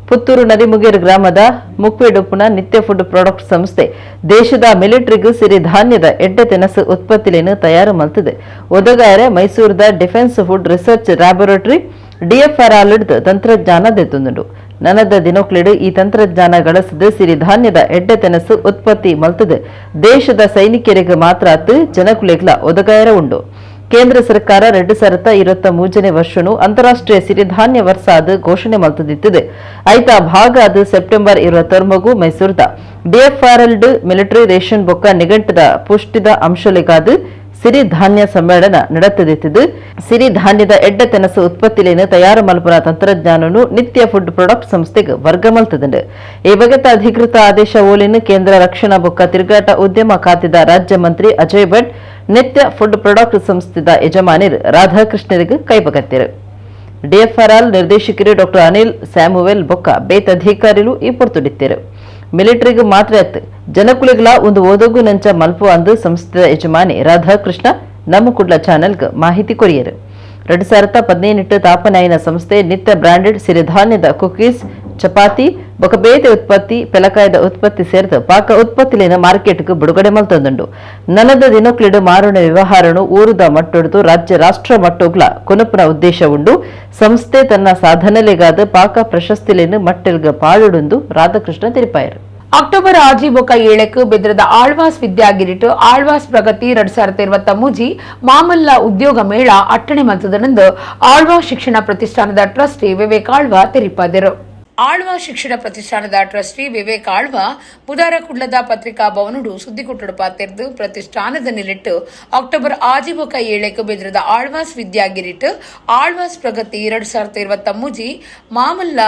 ಪುತ್ತೂರು ನರಿಮುಗೇರು ಗ್ರಾಮದ ಮುಕ್ವೇಡುಪ್ಪುನ ನಿತ್ಯ ಫುಡ್ ಪ್ರಾಡಕ್ಟ್ ಸಂಸ್ಥೆ ದೇಶದ ಮಿಲಿಟರಿಗೂ ಸಿರಿಧಾನ್ಯದ ಎಡ್ಡೆ ತೆನಸು ಉತ್ಪತ್ತಿಲೇನು ತಯಾರು ಮಲ್ತದೆ. ಒದಗಾಯರೆ ಮೈಸೂರದ defence food research laboratory DFR ತಂತ್ರಜ್ಞಾನ ದೆತ್ತೊಂದುಂಡು. ನನದ ದಿನಕ್ಲೆಡು ಈ ತಂತ್ರಜ್ಞಾನ ಗಳಸದ ಸಿರಿಧಾನ್ಯದ ಎಡ್ಡೆ ತೆನಸು ಉತ್ಪತ್ತಿ ಮಲ್ತದೆ ದೇಶದ ಸೈನಿಕರಿಗೆ ಮಾತ್ರ ಅತ್ತು ಜನಕುಲೆಗ್ಲ ಒದಗಾಯರ ಉಂಡು. ಕೇಂದ್ರ ಸರ್ಕಾರ 2023ನೇ ವರ್ಷನು ಅಂತಾರಾಷ್ಟ್ರೀಯ ಸಿರಿಧಾನ್ಯ ವರ್ಷ ಅದು ಘೋಷಣೆ ಮಲ್ತದಿತ್ತದೆ. ಐತ ಭಾಗ ಅದು ಸೆಪ್ಟೆಂಬರ್ 23 ಮೈಸೂರದ ಡಿಎಫ್ಆರ್ಎಲ್ ಮಿಲಿಟರಿ ರೇಷನ್ ಬೊಕ್ಕ ನಿಘಂಟದ ಪುಷ್ಟಿದ ಅಂಶಲಿಗಾದ ಸಿರಿಧಾನ್ಯ ಸಮ್ಮೇಳನ ನಡೆತದಿತ್ತಿದ್ದು ಸಿರಿಧಾನ್ಯದ ಎಡ್ಡ ತೆನಸು ಉತ್ಪತ್ತಿಲೇನು ತಯಾರು ಮಲ್ಪುನ ತಂತ್ರಜ್ಞಾನನು ನಿತ್ಯ ಫುಡ್ ಪ್ರಾಡಕ್ಟ್ ಸಂಸ್ಥೆಗೆ ವರ್ಗ ಮಲ್ತದಂಡು. ಈ ಬಗೆತ ಅಧಿಕೃತ ಆದೇಶ ಓಲಿನ ಕೇಂದ್ರ ರಕ್ಷಣಾ ಬೊಕ್ಕ ತಿರುಗಾಟ ಉದ್ಯಮ ಖಾತೆದ ರಾಜ್ಯ ಮಂತ್ರಿ ಅಜಯ್ ಭಟ್ ನಿತ್ಯ ಫುಡ್ ಪ್ರಾಡಕ್ಟ್ ಸಂಸ್ಥೆದ ಯಜಮಾನಿರ್ ರಾಧಾಕೃಷ್ಣರಿಗೆ ಕೈಬಗತ್ತಿರು. ಡಿಎಫ್ಆರ್ಎಲ್ ನಿರ್ದೇಶಕರು ಡಾಕ್ಟರ್ ಅನಿಲ್ ಸ್ಯಾಮುವೆಲ್ ಬೊಕ್ಕ ಬೇತ ಅಧಿಕಾರಿಲು ಈ ಪೊರ್ತುಡಿತ್ತಿರು. ಮಿಲಿಟರಿಗೂ ಮಾತ್ರ ಜನಕುಲಿಗಳ ಒಂದು ಓದೋಗು ನಂಚ ಮಲ್ಪು ಅಂದು ಸಂಸ್ಥೆಯ ಯಜಮಾನಿ ರಾಧಾಕೃಷ್ಣ ನಮ್ಮ ಕುಡ್ಲ ಚಾನೆಲ್ಗೆ ಮಾಹಿತಿ ಕೊರಿಯರು. 2018 ತಾಪನಾಯಿನ ಸಂಸ್ಥೆ ನಿತ್ಯ ಬ್ರಾಂಡೆಡ್ ಸಿರಿಧಾನ್ಯದ ಕುಕೀಸ್, ಚಪಾತಿ ಬೊಕ ಬೇತೆ ಉತ್ಪತ್ತಿ, ಪೆಲಕಾಯದ ಉತ್ಪತ್ತಿ ಸೇರಿದ ಪಾಕ ಉತ್ಪತ್ತಿಲಿನ ಮಾರ್ಕೆಟ್ಗೆ ಬಿಡುಗಡೆ ಮಲ್ತೊಂದುಂಡು. ನನದ ದಿನಕ್ಲಿಡು ಮಾರುಣ ವ್ಯವಹಾರನು ಊರುದ ಮಟ್ಟೊಡ್ದು ರಾಜ್ಯ ರಾಷ್ಟ್ರ ಮಟ್ಟೋಗ್ಲ ಕೊನಪುನ ಉದ್ದೇಶ ಉಂಡು. ಸಂಸ್ಥೆ ತನ್ನ ಸಾಧನೆಲೆಗಾದ ಪಾಕ ಪ್ರಶಸ್ತಿಲೇನು ಮಟ್ಟೆಲ್ಗ ಪಾಳುಡುಂದು ರಾಧಾಕೃಷ್ಣ ತಿಳಿಪಾಯರು. ಅಕ್ಟೋಬರ್ 6 ಬೊಕ 7 ಬೆದ್ರದ ಆಳ್ವಾಸ್ ವಿದ್ಯಾಗಿರಿಟು ಆಳ್ವಾಸ್ ಪ್ರಗತಿ 2023 ಮಾಮಲ್ಲ ಉದ್ಯೋಗ ಮೇಳ ಅಟ್ಟಣೆ ಮಲ್ತದನೆಂದು ಆಳ್ವಾಸ್ ಶಿಕ್ಷಣ ಪ್ರತಿಷ್ಠಾನದ ಟ್ರಸ್ಟಿ ವಿವೇಕ್ ಆಳ್ವಾ ತೆರಿಪಾದರು. ಆಳ್ವಾ ಶಿಕ್ಷಣ ಪ್ರತಿಷ್ಠಾನದ ಟ್ರಸ್ಟಿ ವಿವೇಕ್ ಆಳ್ವಾ ಬುಧಾರ ಕುಡ್ಲದ ಪತ್ರಿಕಾ ಭವನುಡು ಸುದ್ದಿಕೊಟ್ಟಡು ಪಾತೆರ್ದು ಪ್ರತಿಷ್ಠಾನದ ನಿಲಿಟ್ಟು ಅಕ್ಟೋಬರ್ 6 ಬೊಕ 7 ಬೆದ್ರದ ಆಳ್ವಾಸ್ ವಿದ್ಯಾಗಿರಿಟು ಆಳ್ವಾಸ್ ಪ್ರಗತಿ 2023 ಮಾಮಲ್ಲ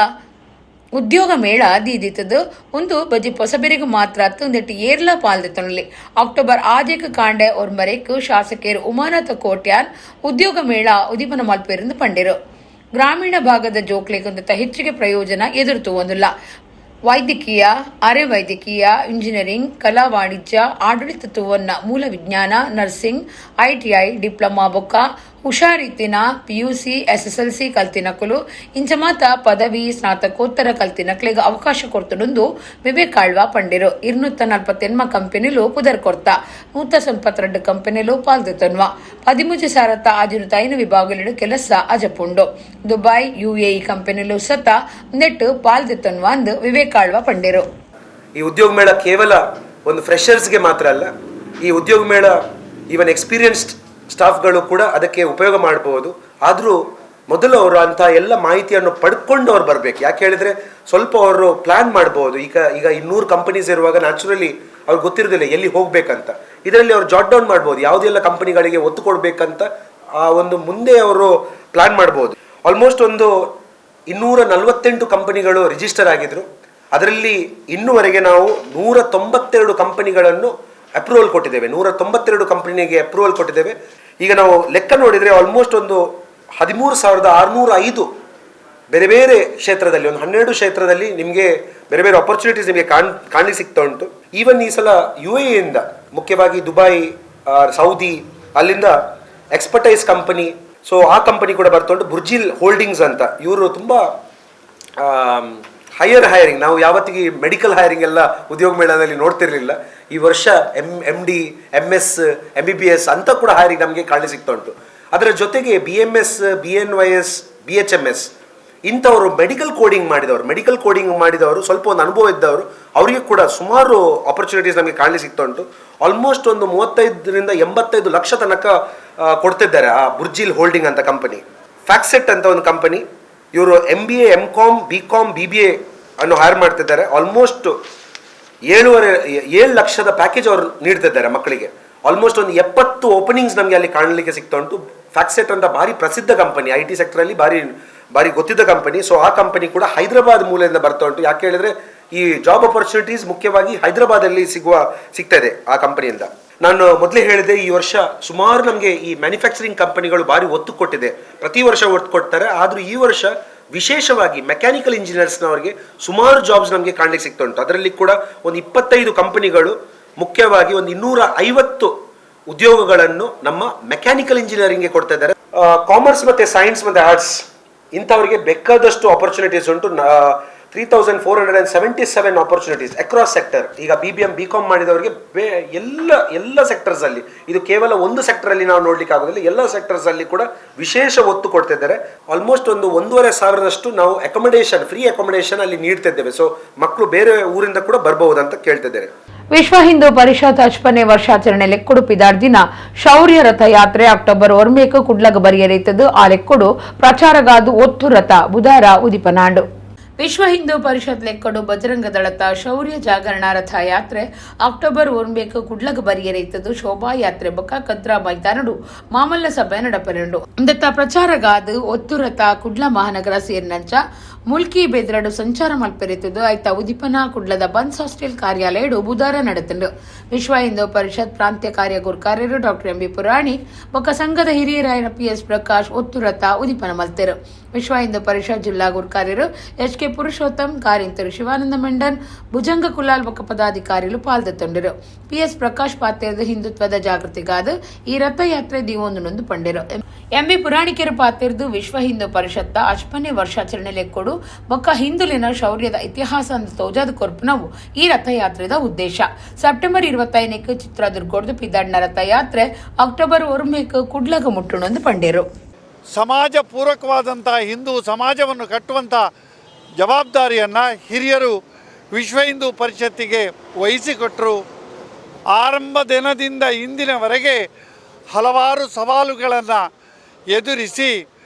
ಉದ್ಯೋಗ ಮೇಳ ದೀದಿತ್ತದು ಒಂದು ಬಜಿ ಪೊಸಬೆರಿಗು ಮಾತ್ರ ತುಂದಿಟ್ಟು ಏರ್ಲ ಪಾಲ್ದೆತ್ತೊನಲ್ಲಿ. ಅಕ್ಟೋಬರ್ 6 ಕಾಂಡೆ ಒರ್ಮರೆಕ್ ಶಾಸಕರು ಉಮಾನಾಥ ಕೋಟ್ಯಾನ್ ಉದ್ಯೋಗ ಮೇಳ ಉದೀಪನ ಮಲ್ಪೇರೆಂದು ಪಂಡಿರು. ಗ್ರಾಮೀಣ ಭಾಗದ ಜೋಕ್ಲೆಗೊಂದು ಹೆಚ್ಚಿಗೆ ಪ್ರಯೋಜನ ಎದುರು ಒಂದಿಲ್ಲ. ವೈದ್ಯಕೀಯ, ಅರೆ ವೈದ್ಯಕೀಯ, ಇಂಜಿನಿಯರಿಂಗ್, ಕಲಾ ವಾಣಿಜ್ಯ, ಆಡಳಿತ ತುವನ್ನ ಮೂಲ ವಿಜ್ಞಾನ, nursing, ITI, diploma ಬೊಕ್ಕ ಹುಷಾರಿತ್ತಿನ ಪಿಯುಸಿ, ಎಸ್ಎಸ್ಎಲ್ಸಿ ಕಲ್ತಿನಕುಲು ಇಂಚಮಾತ ಪದವಿ, ಸ್ನಾತಕೋತ್ತರ ಕಲ್ತಿನಕ್ಲೆಗ್ ಅವಕಾಶ ಕೊಡ್ತುಂದು ವಿವೇಕ್ ಆಳ್ವಾ ಪಂಡಿರು. 248 ಕಂಪನಿಲು ಪುದರ್ ಕೊರ್ತ 182 ಕಂಪನಿಲು ಪಾಲ್ದೆತನ್ವ 13,605 ವಿಭಾಗಗಳು ಕೆಲಸ ಅಜಪುಂಡು. ದುಬೈ, ಯುಎಇ ಕಂಪನಿಲು ಸತ ನೆಟ್ಟು ಪಾಲ್ದೆತನ್ವ ಅಂದು ವಿವೇಕ್ ಆಳ್ವಾ ಪಂಡಿರು. ಈ ಉದ್ಯೋಗ ಮೇಳ ಕೇವಲ ಒಂದು ಫ್ರೆಷರ್ಸ್ಗೆ ಮಾತ್ರ ಅಲ್ಲ, ಈ ಉದ್ಯೋಗ ಮೇಳ ಈವನ್ ಎಕ್ಸ್ಪೀರಿಯನ್ಸ್ಡ್ ಸ್ಟಾಫ್ಗಳು ಕೂಡ ಅದಕ್ಕೆ ಉಪಯೋಗ ಮಾಡಬಹುದು. ಆದರೂ ಮೊದಲು ಅವರು ಅಂಥ ಎಲ್ಲ ಮಾಹಿತಿಯನ್ನು ಪಡ್ಕೊಂಡು ಅವ್ರು ಬರಬೇಕು. ಯಾಕೆ ಹೇಳಿದರೆ ಸ್ವಲ್ಪ ಅವರು ಪ್ಲ್ಯಾನ್ ಮಾಡ್ಬೋದು. ಈಗ ಈಗ 200 ಕಂಪನೀಸ್ ಇರುವಾಗ ನ್ಯಾಚುರಲಿ ಅವ್ರಿಗೆ ಗೊತ್ತಿರೋದಿಲ್ಲ ಎಲ್ಲಿ ಹೋಗಬೇಕಂತ. ಇದರಲ್ಲಿ ಅವ್ರು ಜಾಟ್ ಡೌನ್ ಮಾಡ್ಬೋದು, ಯಾವುದೆಲ್ಲ ಕಂಪನಿಗಳಿಗೆ ಒತ್ತು ಕೊಡಬೇಕಂತ ಆ ಒಂದು ಮುಂದೆ ಅವರು ಪ್ಲ್ಯಾನ್ ಮಾಡ್ಬೋದು. ಆಲ್ಮೋಸ್ಟ್ ಒಂದು 248 ಕಂಪನಿಗಳು ರಿಜಿಸ್ಟರ್ ಆಗಿದ್ರು. ಅದರಲ್ಲಿ ಇನ್ನುವರೆಗೆ ನಾವು 192 ಕಂಪನಿಗಳನ್ನು ಅಪ್ರೂವಲ್ ಕೊಟ್ಟಿದ್ದೇವೆ. 192 ಕಂಪನಿಗೆ ಅಪ್ರೂವಲ್ ಕೊಟ್ಟಿದ್ದೇವೆ. ಈಗ ನಾವು ಲೆಕ್ಕ ನೋಡಿದರೆ ಆಲ್ಮೋಸ್ಟ್ ಒಂದು 13,605 ಬೇರೆ ಬೇರೆ ಕ್ಷೇತ್ರದಲ್ಲಿ, ಒಂದು 12 ಕ್ಷೇತ್ರದಲ್ಲಿ ನಿಮಗೆ ಬೇರೆ ಬೇರೆ ಅಪರ್ಚುನಿಟೀಸ್ ನಿಮಗೆ ಕಾಣಲಿಕ್ಕೆ ಸಿಗ್ತಾ ಉಂಟು. ಈವನ್ ಈ ಸಲ UAE ಇಂದ, ಮುಖ್ಯವಾಗಿ ದುಬೈ, ಸೌದಿ, ಅಲ್ಲಿಂದ ಎಕ್ಸ್ಪರ್ಟೈಸ್ ಕಂಪನಿ, So ಆ ಕಂಪನಿ ಕೂಡ ಬರ್ತಾ ಉಂಟು. ಬುರ್ಜಿಲ್ ಹೋಲ್ಡಿಂಗ್ಸ್ ಅಂತ, ಇವರು ತುಂಬ ಹೈಯರ್ ಹೈರಿಂಗ್. ನಾವು ಯಾವತ್ತಿಗೆ ಮೆಡಿಕಲ್ ಹೈರಿಂಗ್ ಎಲ್ಲ ಉದ್ಯೋಗ ಮೇಳದಲ್ಲಿ ನೋಡ್ತಿರ್ಲಿಲ್ಲ. ಈ ವರ್ಷ M D, M S, MBBS ಅಂತ ಕೂಡ ಹೈರಿಂಗ್ ನಮಗೆ ಕಾಣಲಿ ಸಿಗ್ತಾ ಉಂಟು. ಅದರ ಜೊತೆಗೆ BMS, BNYS, BHMS ಇಂಥವರು, ಮೆಡಿಕಲ್ ಕೋಡಿಂಗ್ ಮಾಡಿದವರು, ಸ್ವಲ್ಪ ಒಂದು ಅನುಭವ ಇದ್ದವರು, ಅವರಿಗೆ ಕೂಡ ಸುಮಾರು ಆಪರ್ಚುನಿಟೀಸ್ ನಮಗೆ ಕಾಣಲಿ ಸಿಗ್ತಾ ಉಂಟು. ಆಲ್ಮೋಸ್ಟ್ ಒಂದು 35ರಿಂದ 85 ಲಕ್ಷ ತನಕ ಕೊಡ್ತಿದ್ದಾರೆ ಆ ಬುರ್ಜಿಲ್ ಹೋಲ್ಡಿಂಗ್ ಅಂತ ಕಂಪನಿ. ಫ್ಯಾಕ್ಸೆಟ್ ಅಂತ ಒಂದು ಕಂಪನಿ, ಇವರು MBA, M Com, B Com, BBA ಅನ್ನು ಹೈರ್ ಮಾಡ್ತಿದ್ದಾರೆ. ಆಲ್ಮೋಸ್ಟ್ 7.5, 7 ಲಕ್ಷದ ಪ್ಯಾಕೇಜ್ ಅವರು ನೀಡ್ತಿದ್ದಾರೆ ಮಕ್ಕಳಿಗೆ. ಆಲ್ಮೋಸ್ಟ್ ಒಂದು 70 ಓಪನಿಂಗ್ಸ್ ನಮಗೆ ಅಲ್ಲಿ ಕಾಣಲಿಕ್ಕೆ ಸಿಗ್ತಾ ಉಂಟು. ಫ್ಯಾಕ್ಸೆಟ್ ಅಂತ ಭಾರಿ ಪ್ರಸಿದ್ಧ ಕಂಪನಿ, IT ಸೆಕ್ಟರಲ್ಲಿ ಭಾರಿ ಭಾರಿ ಗೊತ್ತಿದ್ದ ಕಂಪನಿ. ಸೊ ಆ ಕಂಪನಿ ಕೂಡ ಹೈದರಾಬಾದ್ ಮೂಲದಿಂದ ಬರ್ತಾ ಉಂಟು. ಯಾಕೆ ಹೇಳಿದ್ರೆ ಈ ಜಾಬ್ ಅಪರ್ಚುನಿಟೀಸ್ ಮುಖ್ಯವಾಗಿ ಹೈದರಾಬಾದಲ್ಲಿ ಸಿಗ್ತಾ ಇದೆ ಆ ಕಂಪನಿಯಿಂದ. ನಾನು ಮೊದಲೇ ಹೇಳಿದೆ, ಈ ವರ್ಷ ಸುಮಾರು ನಮಗೆ ಈ ಮ್ಯಾನುಫ್ಯಾಕ್ಚರಿಂಗ್ ಕಂಪನಿಗಳು ಭಾರಿ ಒತ್ತು ಕೊಟ್ಟಿದೆ. ಪ್ರತಿ ವರ್ಷ ಒತ್ತು ಕೊಡ್ತಾರೆ. ಆದರೂ ಈ ವರ್ಷ ವಿಶೇಷವಾಗಿ ಮೆಕ್ಯಾನಿಕಲ್ ಇಂಜಿನಿಯರ್ಸ್ನವರಿಗೆ ಸುಮಾರು ಜಾಬ್ಸ್ ನಮಗೆ ಕಾಣಲಿಕ್ಕೆ ಸಿಗ್ತಾ ಉಂಟು. ಅದರಲ್ಲಿ ಕೂಡ ಒಂದು 25 ಕಂಪನಿಗಳು ಮುಖ್ಯವಾಗಿ ಒಂದು 250 ಉದ್ಯೋಗಗಳನ್ನು ನಮ್ಮ ಮೆಕ್ಯಾನಿಕಲ್ ಇಂಜಿನಿಯರಿಂಗ್ಗೆ ಕೊಡ್ತಾ ಇದ್ದಾರೆ. ಕಾಮರ್ಸ್ ಮತ್ತೆ ಸೈನ್ಸ್ ಮತ್ತೆ ಆರ್ಟ್ಸ್ ಇಂಥವರಿಗೆ ಬೇಕಾದಷ್ಟು ಆಪರ್ಚುನಿಟೀಸ್ ಉಂಟು. 3477 opportunities across sector. ಈಗ BBM, BCom ಮಾಡಿದವರಿಗೆ ಎಲ್ಲ ಎಲ್ಲ ಸೆಕ್ಟರ್ಸ್ ಅಲ್ಲಿ, ಇದು ಕೇವಲ ಒಂದು ಸೆಕ್ಟರ್ ಅಲ್ಲಿ ನಾವು ನೋಡ್ಲಿಕ್ಕೆ ಆಗೋದಿಲ್ಲ, ಎಲ್ಲ ಸೆಕ್ಟರ್ಸ್ ಅಲ್ಲಿ ಕೂಡ ವಿಶೇಷ ಒತ್ತು ಕೊಡ್ತಿದ್ದಾರೆ. ಆಲ್ಮೋಸ್ಟ್ ಒಂದು 1,500ದಷ್ಟು ನಾವು accommodation, free accommodation ಅಲ್ಲಿ ನೀಡ್ತಿದ್ದೇವೆ. ಸೊ ಮಕ್ಕಳು ಬೇರೆ ಊರಿಂದ ಕೂಡ ಬರಬಹುದು ಅಂತ ಕೇಳ್ತಿದ್ದೇನೆ. ವಿಶ್ವ ಹಿಂದೂ ಪರಿಷತ್ ಅಜ್ಪನೇ ವರ್ಷಾಚರಣೆ ಲೆಕ್ಕುಡು ಪಿದಾರ್ದಿನ ಶೌರ್ಯ ರಥ ಯಾತ್ರೆ ಅಕ್ಟೋಬರ್ ಒರ್ಮೇಕು ಕುಡ್ಲಗ ಬರಿಯರೈತದ್ದು. ಆ ಲೆಕ್ಕುಡು ಪ್ರಚಾರಗಾದು ಒತ್ತು ರಥ ಬುಧಾರ ಉದಿಪನಾಂಡು. ವಿಶ್ವ ಹಿಂದೂ ಪರಿಷತ್ ಲೆಕ್ಕಡು ಬಜರಂಗ ದಳತ ಶೌರ್ಯ ಜಾಗರಣ ರಥ ಯಾತ್ರೆ ಅಕ್ಟೋಬರ್ ಒರ್ಮೇಕು ಕುಡ್ಲಗ ಬರಿಯರೈತದ್ದು. ಶೋಭಾಯಾತ್ರೆ ಬೊಕ್ಕ ಕದ್ರಾ ಮೈದಾನಡು ಮಾಮಲ್ಲ ಸಭೆ ನಡಪೆರುಂಡು. ಇಂದತ್ತ ಪ್ರಚಾರಗಾದು ಒತ್ತು ರಥ ಕುಡ್ಲ ಮಹಾನಗರ ಸೇರಿನಂಚ ಮುಲ್ಕಿ, ಬೆದ್ರಡು ಸಂಚಾರ ಮಲ್ಪೆರಿತದ್ದು. ಐತ ಉದಿಪನ ಕುಡ್ಲದ ಬಂಸ್ ಹಾಸ್ಟೆಲ್ ಕಾರ್ಯಾಲಯಡು ಬುಧಾರ ನಡೆತಂಡು. ವಿಶ್ವ ಹಿಂದೂ ಪರಿಷತ್ ಪ್ರಾಂತ್ಯ ಕಾರ್ಯ ಗುರ್ಕಾರ್ಯರು ಡಾಕ್ಟರ್ ಎಂಬಿ ಪುರಾಣಿ ಬೊಕ್ಕ ಸಂಘದ ಹಿರಿಯರಾಯನ ಪಿಎಸ್ ಪ್ರಕಾಶ್ ಒತ್ತು ರಥ ಉದಿಪನ ಮಲ್ತೆರು. ವಿಶ್ವ ಹಿಂದೂ ಪರಿಷತ್ ಜಿಲ್ಲಾ ಗುರ್ಕಾರ್ಯರು ಎಚ್ ಕೆ ಪುರುಷೋತ್ತಮ್, ಕಾರಿಂತರು ಶಿವಾನಂದ ಮೆಂಡನ್, ಭುಜಂಗ ಕುಲಾಲ್ ಬೊಕ್ಕ ಪದಾಧಿಕಾರಿಗಳು ಪಾಲ್ದೆತ್ತೊಂಡರು. ಪಿಎಸ್ ಪ್ರಕಾಶ್ ಪಾತ್ರದ ಹಿಂದುತ್ವದ ಜಾಗೃತಿಗಾದ ಈ ರಥಯಾತ್ರೆ ದಿವೊಂದು ಪಂಡೆರು. ಎಂಬಿ ಪುರಾಣಿಕರು ಪಾತಿರ್ದು ವಿಶ್ವ ಹಿಂದೂ ಪರಿಷತ್ತ ಅಜ್ಪನೇ ವರ್ಷಾಚರಣೆ ಲೆಕ್ಕೊಡು ಬೊಕ್ಕ ಹಿಂದುಲಿನ ಶೌರ್ಯದ ಇತಿಹಾಸ ಅಂದ್ ತೋಜಾದ ಕೊರ್ಪುನವು ಈ ರಥಯಾತ್ರೆದ ಉದ್ದೇಶ. ಸೆಪ್ಟೆಂಬರ್ 25ಕ್ಕೆ ಚಿತ್ರದುರ್ಗೋಡ್ದು ಪಿದಾಡ್ನ ರಥಯಾತ್ರೆ ಅಕ್ಟೋಬರ್ ಒರ್ಮೇಕ್ ಕುಡ್ಲಗ ಮುಟ್ಟುಣಂದು ಪಂಡೇರು. ಸಮಾಜ ಪೂರಕವಾದಂಥ ಹಿಂದೂ ಸಮಾಜವನ್ನು ಕಟ್ಟುವಂಥ ಜವಾಬ್ದಾರಿಯನ್ನು ಹಿರಿಯರು ವಿಶ್ವ ಹಿಂದೂ ಪರಿಷತ್ತಿಗೆ ವಹಿಸಿಕೊಟ್ಟರು. ಆರಂಭ ದಿನದಿಂದ ಇಂದಿನವರೆಗೆ ಹಲವಾರು ಸವಾಲುಗಳನ್ನು ಎದುರಿಸಿ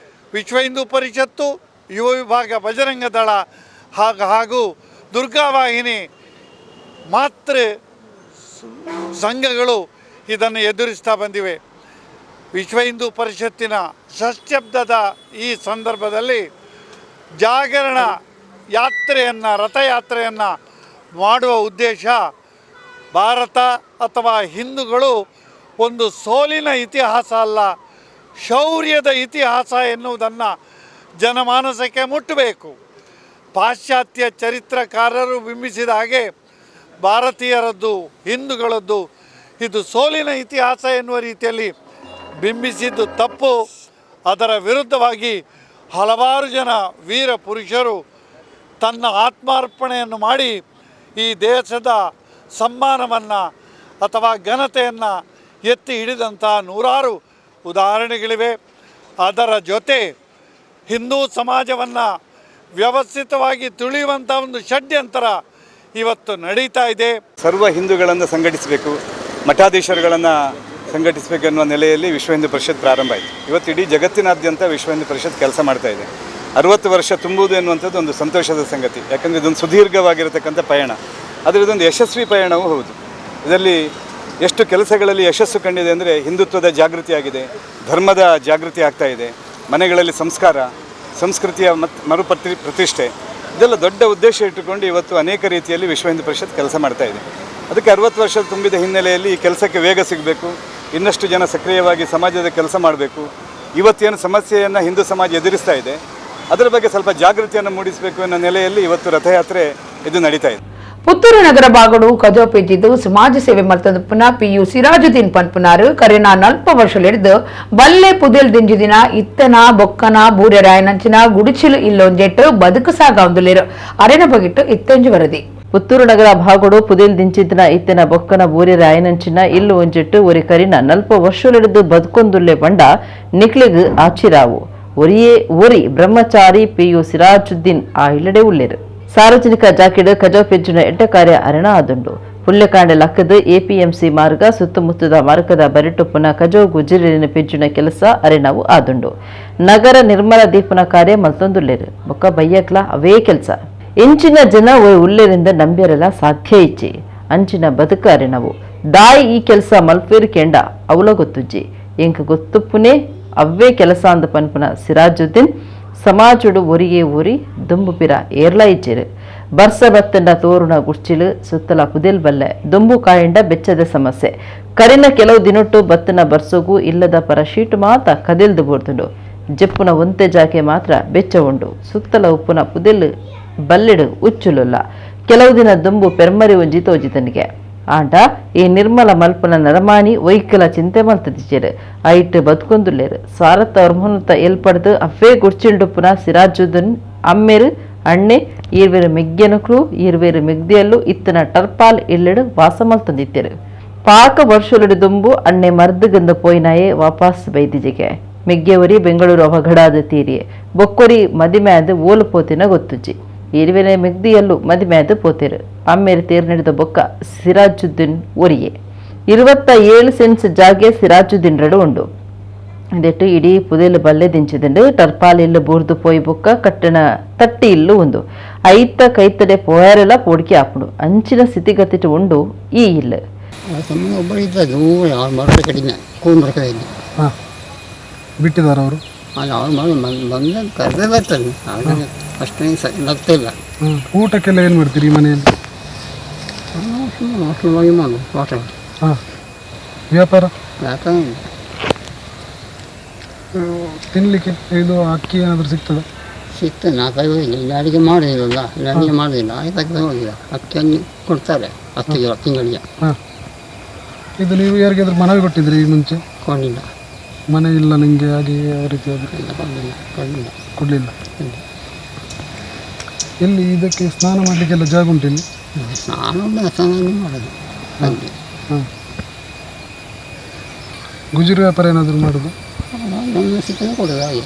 ವಿಶ್ವ ಹಿಂದೂ ಪರಿಷತ್ತು, ಯುವ ವಿಭಾಗ ಬಜರಂಗ ದಳ ಹಾಗೂ ಹಾಗೂ ದುರ್ಗಾವಾಹಿನಿ, ಮಾತೃ ಸಂಘಗಳು ಇದನ್ನು ಎದುರಿಸ್ತಾ ಬಂದಿವೆ. ವಿಶ್ವ ಹಿಂದೂ ಪರಿಷತ್ತಿನ ಷಷ್ಟ್ಯಬ್ದದ ಈ ಸಂದರ್ಭದಲ್ಲಿ ಜಾಗರಣ ಯಾತ್ರೆಯನ್ನು, ರಥಯಾತ್ರೆಯನ್ನು ಮಾಡುವ ಉದ್ದೇಶ, ಭಾರತ ಅಥವಾ ಹಿಂದೂಗಳು ಒಂದು ಸೋಲಿನ ಇತಿಹಾಸ ಅಲ್ಲ, ಶೌರ್ಯದ ಇತಿಹಾಸ ಎನ್ನುವುದನ್ನು ಜನಮಾನಸಕ್ಕೆ ಮುಟ್ಟಬೇಕು. ಪಾಶ್ಚಾತ್ಯ ಚರಿತ್ರಕಾರರು ಬಿಂಬಿಸಿದ ಹಾಗೆ ಭಾರತೀಯರದ್ದು, ಹಿಂದೂಗಳದ್ದು ಇದು ಸೋಲಿನ ಇತಿಹಾಸ ಎನ್ನುವ ರೀತಿಯಲ್ಲಿ ಬಿಂಬಿಸಿದ್ದು ತಪ್ಪು. ಅದರ ವಿರುದ್ಧವಾಗಿ ಹಲವಾರು ಜನ ವೀರ ಪುರುಷರು ತನ್ನ ಆತ್ಮಾರ್ಪಣೆಯನ್ನು ಮಾಡಿ ಈ ದೇಶದ ಸಮ್ಮಾನವನ್ನು ಅಥವಾ ಘನತೆಯನ್ನು ಎತ್ತಿ ಹಿಡಿದಂಥ ನೂರಾರು ಉದಾಹರಣೆಗಳಿವೆ. ಅದರ ಜೊತೆ ಹಿಂದೂ ಸಮಾಜವನ್ನು ವ್ಯವಸ್ಥಿತವಾಗಿ ತುಳಿಯುವಂಥ ಒಂದು ಷಡ್ಯಂತ್ರ ಇವತ್ತು ನಡೀತಾ ಇದೆ. ಸರ್ವ ಹಿಂದೂಗಳನ್ನು ಸಂಘಟಿಸಬೇಕು, ಮಠಾಧೀಶರುಗಳನ್ನು ಸಂಘಟಿಸಬೇಕು ಎನ್ನುವ ನೆಲೆಯಲ್ಲಿ ವಿಶ್ವ ಹಿಂದೂ ಪರಿಷತ್ ಪ್ರಾರಂಭ ಆಯಿತು. ಇವತ್ತು ಇಡೀ ಜಗತ್ತಿನಾದ್ಯಂತ ವಿಶ್ವ ಹಿಂದೂ ಪರಿಷತ್ ಕೆಲಸ ಮಾಡ್ತಾ ಇದೆ. 60 ವರ್ಷ ತುಂಬುವುದು ಎನ್ನುವಂಥದ್ದು ಒಂದು ಸಂತೋಷದ ಸಂಗತಿ. ಯಾಕಂದರೆ ಇದೊಂದು ಸುದೀರ್ಘವಾಗಿರತಕ್ಕಂಥ ಪಯಣ, ಆದರೆ ಇದೊಂದು ಯಶಸ್ವಿ ಪಯಣವೂ ಹೌದು. ಇದರಲ್ಲಿ ಎಷ್ಟು ಕೆಲಸಗಳಲ್ಲಿ ಯಶಸ್ಸು ಕಂಡಿದೆ ಅಂದರೆ, ಹಿಂದುತ್ವದ ಜಾಗೃತಿ ಆಗಿದೆ, ಧರ್ಮದ ಜಾಗೃತಿ ಆಗ್ತಾ ಇದೆ, ಮನೆಗಳಲ್ಲಿ ಸಂಸ್ಕಾರ, ಸಂಸ್ಕೃತಿಯ ಮತ್ ಪ್ರತಿಷ್ಠೆ, ಇದೆಲ್ಲ ದೊಡ್ಡ ಉದ್ದೇಶ ಇಟ್ಟುಕೊಂಡು ಇವತ್ತು ಅನೇಕ ರೀತಿಯಲ್ಲಿ ವಿಶ್ವ ಹಿಂದೂ ಪರಿಷತ್ ಕೆಲಸ ಮಾಡ್ತಾ ಇದೆ. ಅದಕ್ಕೆ 60 ವರ್ಷ ತುಂಬಿದ ಹಿನ್ನೆಲೆಯಲ್ಲಿ ಈ ಕೆಲಸಕ್ಕೆ ವೇಗ ಸಿಗಬೇಕು, ಇನ್ನಷ್ಟು ಜನ ಸಕ್ರಿಯವಾಗಿ ಸಮಾಜದ ಕೆಲಸ ಮಾಡಬೇಕು, ಇವತ್ತೇನು ಸಮಸ್ಯೆಯನ್ನು ಹಿಂದೂ ಸಮಾಜ ಎದುರಿಸ್ತಾ ಇದೆ ಅದರ ಬಗ್ಗೆ ಸ್ವಲ್ಪ ಜಾಗೃತಿಯನ್ನು ಮೂಡಿಸಬೇಕು ಅನ್ನೋ ನೆಲೆಯಲ್ಲಿ ಇವತ್ತು ರಥಯಾತ್ರೆ ಇದು ನಡೀತಾ ಇದೆ. Puttur ನಗರ ಬಾಗಡು ಕಜೋ ಪೆಜ್ಜಿದ್ದು ಸಮಾಜ ಸೇವೆ ಮಲ್ತದ ಪುನಃ ಪಿಯು ಸಿರಾಜುದ್ದೀನ್ ಪನ್ಪುನಾರು ಕರಿನ ನಲ್ಪ ವರ್ಷಲಿಡ್ದು ಬಲ್ಲೆ ಪುದೆಲ್ ದಿಂಜಿದಿನ ಇತ್ತನ ಬೊಕ್ಕನ ಬೂರೆರಾಯನಂಚಿನ ಗುಡಿಚಿಲು ಇಲ್ಲೊಂಜೆಟ್ಟು ಬದುಕು ಸಾಗ ಅರೆನ ಬಗಿಟ್ಟು ಇತ್ತೆಂಜು ವರದಿ. ಪುತ್ತೂರು ನಗರ ಭಾಗಡು ಪುದೆಲ್ ದಿಂಚಿದ್ನ ಇತ್ತನ ಬೊಕ್ಕನ ಬೂರೆರಾಯನಂಚಿನ ಇಲ್ಲು ಒಂಜೆಟ್ಟು ಒರಿ ಕರಿನ ನಲ್ಪ ವರ್ಷಲಿಡ್ದು ಬದುಕೊಂದುಲ್ಲೆ ಬಂಡ ನಿಕ್ಲಿಗ್ ಆಚಿರಾವು ಒರಿಯೇ ಒರಿ ಬ್ರಹ್ಮಚಾರಿ ಪಿಯು ಸಿರಾಜುದ್ದೀನ್ ಆ ಇಲ್ಲಡೆ ಉಲ್ಲೇರು. ಸಾರ್ವಜನಿಕ ಜಾಕಿಡ್ ಕಜೋ ಪೆಜ್ಜುನ ಎಡ್ಡ ಕಾರ್ಯ ಅರಣ ಆದುಂಡು. ಪುಲ್ಯಕಾಂಡ ಲಕ್ಕದ ಎಪಿಎಂಸಿ ಮಾರ್ಗ ಸುತ್ತಮುತ್ತದ ಮಾರ್ಗದ ಬರಿಟೊಪ್ಪುನ ಕಜೋ ಗುಜಿರಿನ ಪೆಜ್ಜುನ ಕೆಲಸ ಅರೆಣವು ಆದುಂಡು. ನಗರ ನಿರ್ಮಲ ದೀಪನ ಕಾರ್ಯ ಮಲ್ತೊಂದುಲ್ಲೇರು ಬೊಕ್ಕ ಬಯ್ಯಕ್ಲ ಅವೇ ಕೆಲಸ. ಇಂಚಿನ ಜನ ಉಲ್ಲೇರಿಂದ ನಂಬ್ಯರೆಲ್ಲ ಸಾಧ್ಯ ಇಚ್ಚೆ ಅಂಚಿನ ಬದುಕ ಅರೆಣವು ದಾಯಿ ಈ ಕೆಲಸ ಮಲ್ಪೇರು ಕೆಂಡ ಅವಲ ಗೊತ್ತುಜ್ಜಿ ಎಂಕ ಗೊತ್ತುಪ್ಪುನೇ ಅವ್ವೇ ಕೆಲಸ ಅಂದ ಪನ್ಪುನ ಸಿರಾಜುದ್ದೀನ್ ಸಮಾಜಡು ಒರಿಯೇ ಒರಿ ದುಂಬು ಪಿರ ಏರ್ಲ ಇಜ್ಜೆರು. ಬರ್ಸ ಬತ್ತಂಡ ತೋರುಣ ಗುಡ್ಚಿಲು ಸುತ್ತಲ ಪುದೆಲ್ ಬಲ್ಲೆ ದುಂಬು ಕಾಯಂಡ ಬೆಚ್ಚದ ಸಮಸ್ಯೆ. ಕರಿನ ಕೆಲವು ದಿನೊಟ್ಟು ಬತ್ತನ ಬರ್ಸೋಗು ಇಲ್ಲದ ಪರ ಶೀಟು ಮಾತ ಕದೆಲ್ದು ಬೋರ್ದುಂಡು. ಜಪ್ಪುನ ಒಂತೆ ಜಾಕೆ ಮಾತ್ರ ಬೆಚ್ಚ ಉಂಡು. ಸುತ್ತಲ ಉಪ್ಪುನ ಪುದೆಲ್ ಬಲ್ಲೆಡು ಉಚ್ಚುಲುಲ್ಲ. ಕೆಲವು ದಿನ ದುಂಬು ಪೆರ್ಮರಿ ಒಂಜಿ ತೋಜಿತನಿಗೆ ಆಂಡ ಈ ನಿರ್ಮಲ ಮಲ್ಪನ ನರಮಾನಿ ವೈಕಲ ಚಿಂತೆ ಮಲ್ತದಿಚ್ಚೇರು ಐಟ್ ಬದುಕೊಂದುಲ್ಲೇರು. ಸ್ವಾರಥ ವರ್ಮನುತ ಏಲ್ಪಡ್ದು ಅವ್ವೇ ಗುಡ್ಚಿಲ್ಡುಪ್ಪುನ ಸಿರಾಜುದ್ದೀನ್ ಅಮ್ಮೇರು ಅಣ್ಣೆ ಈರ್ವೇರು ಮೆಗ್ಗೆನಕ್ಲು ಈರ್ವೇರು ಮೆಗ್ದಿಯಲ್ಲು ಇತ್ತನ ಟರ್ಪಾಲ್ ಇಲ್ಲೆಡು ವಾಸ ಮಲ್ತಂದಿತ್ತೇರು. ಪಾಕ ವರ್ಷಲುಡು ದುಂಬು ಅಣ್ಣೆ ಮರ್ದುಗಂದ ಪೋಯಿನಾಯೇ ವಾಪಾಸ್ ಬೈದಿಜಿಗೆ. ಮೆಗ್ಗೆವರಿ ಬೆಂಗಳೂರು ಅವಘಡಾದ ತೀರಿಯೆ ಬೊಕ್ಕೊರಿ ಮದಿಮ್ಯಾದ ಓಲು ಪೋತಿನ ಗೊತ್ತುಜ್ಜಿ. ಈರ್ವೇನೆ ಮೆಗ್ದಿಯಲ್ಲು ಮದಿಮ್ಯಾದ ಪೋತೇರು. ಅಮ್ಮೇರು ತೇರು ನಡೆದ ಬೊಕ್ಕ ಸಿರಾಜುದ್ದೀನ್ ಒರಿಯೆ 27 ಸೆನ್ಸ್ ಜಾಗೆ ಸಿರಾಜುದ್ದೀನ್ ರಡು ಉಂಡು. ಇದೆಟ್ಟು ಇಡೀ ಪುದೆಲು ಬಲ್ಲೆ ದಿಂಚಿದಂಡು. ಟರ್ಪಾಲ್ ಇಲ್ಲು ಬೂರ್ದು ಪೋಯಿ ಬೊಕ್ಕ ಕಟ್ಟಣ ತಟ್ಟಿ ಇಲ್ಲು ಉಂದು. ಐತ ಕೈತಡೆ ಪೋಯಾರೆಲ್ಲ ಪೋಡಿಕೆ ಆಪುಂಡು. ಅಂಚಿನ ಸ್ಥಿತಿಗತಿಟ್ಟು ಉಂಡು ಈ ಇಲ್ಲು. ಬಿಟ್ಟಿದ್ದಾರೆ ಅವರು ಅಷ್ಟೇ. ಊಟಕ್ಕೆಲ್ಲ ಏನು ಮಾಡ್ತೀರಿ ಮನೆಯಲ್ಲಿ? ವ್ಯಾಪಾರ ತಿನ್ಲಿಕ್ಕೆ ಇದು ಅಕ್ಕಿ ಏನಾದರೂ ಸಿಗ್ತದೆ? ಸಿಗ್ತದೆ, ನಾ ತಗೋದಿಲ್ಲ, ಅಡಿಗೆ ಮಾಡೋದಿಲ್ಲ, ಅಡಿಗೆ ಮಾಡೋದಿಲ್ಲ, ಆಯ್ತು ಹೋಗಿಲ್ಲ. ಅಕ್ಕಿಯನ್ನು ಕೊಡ್ತಾರೆ 10 ಕಿಲೋ ತಿಂಗಳಿಗೆ. ಇದು ನೀವು ಯಾರಿಗಾದ್ರೂ ಮನವಿ ಕೊಟ್ಟಿದ್ರಿ ಈ ಮುಂಚೆ? ಕೊಡಲಿಲ್ಲ. ಮನೆ ಇಲ್ಲ ನಿಮಗೆ ಹಾಗೆ ಯಾವ ರೀತಿ ಕೊಡಲಿಲ್ಲ. ಕೊಡಲಿಲ್ಲ. ಎಲ್ಲಿ ಇದಕ್ಕೆ ಸ್ನಾನ ಮಾಡಲಿಕ್ಕೆಲ್ಲ ಜಾಗ ಉಂಟು ಇಲ್ಲಿ? ಸ್ನಾನ ಮಾಡೋದು. ಹಾಂ, ಗುಜರಿ ವ್ಯಾಪಾರ ಏನಾದರೂ ಮಾಡೋದು? ಕೊಡೋದು ಹಾಗೆ.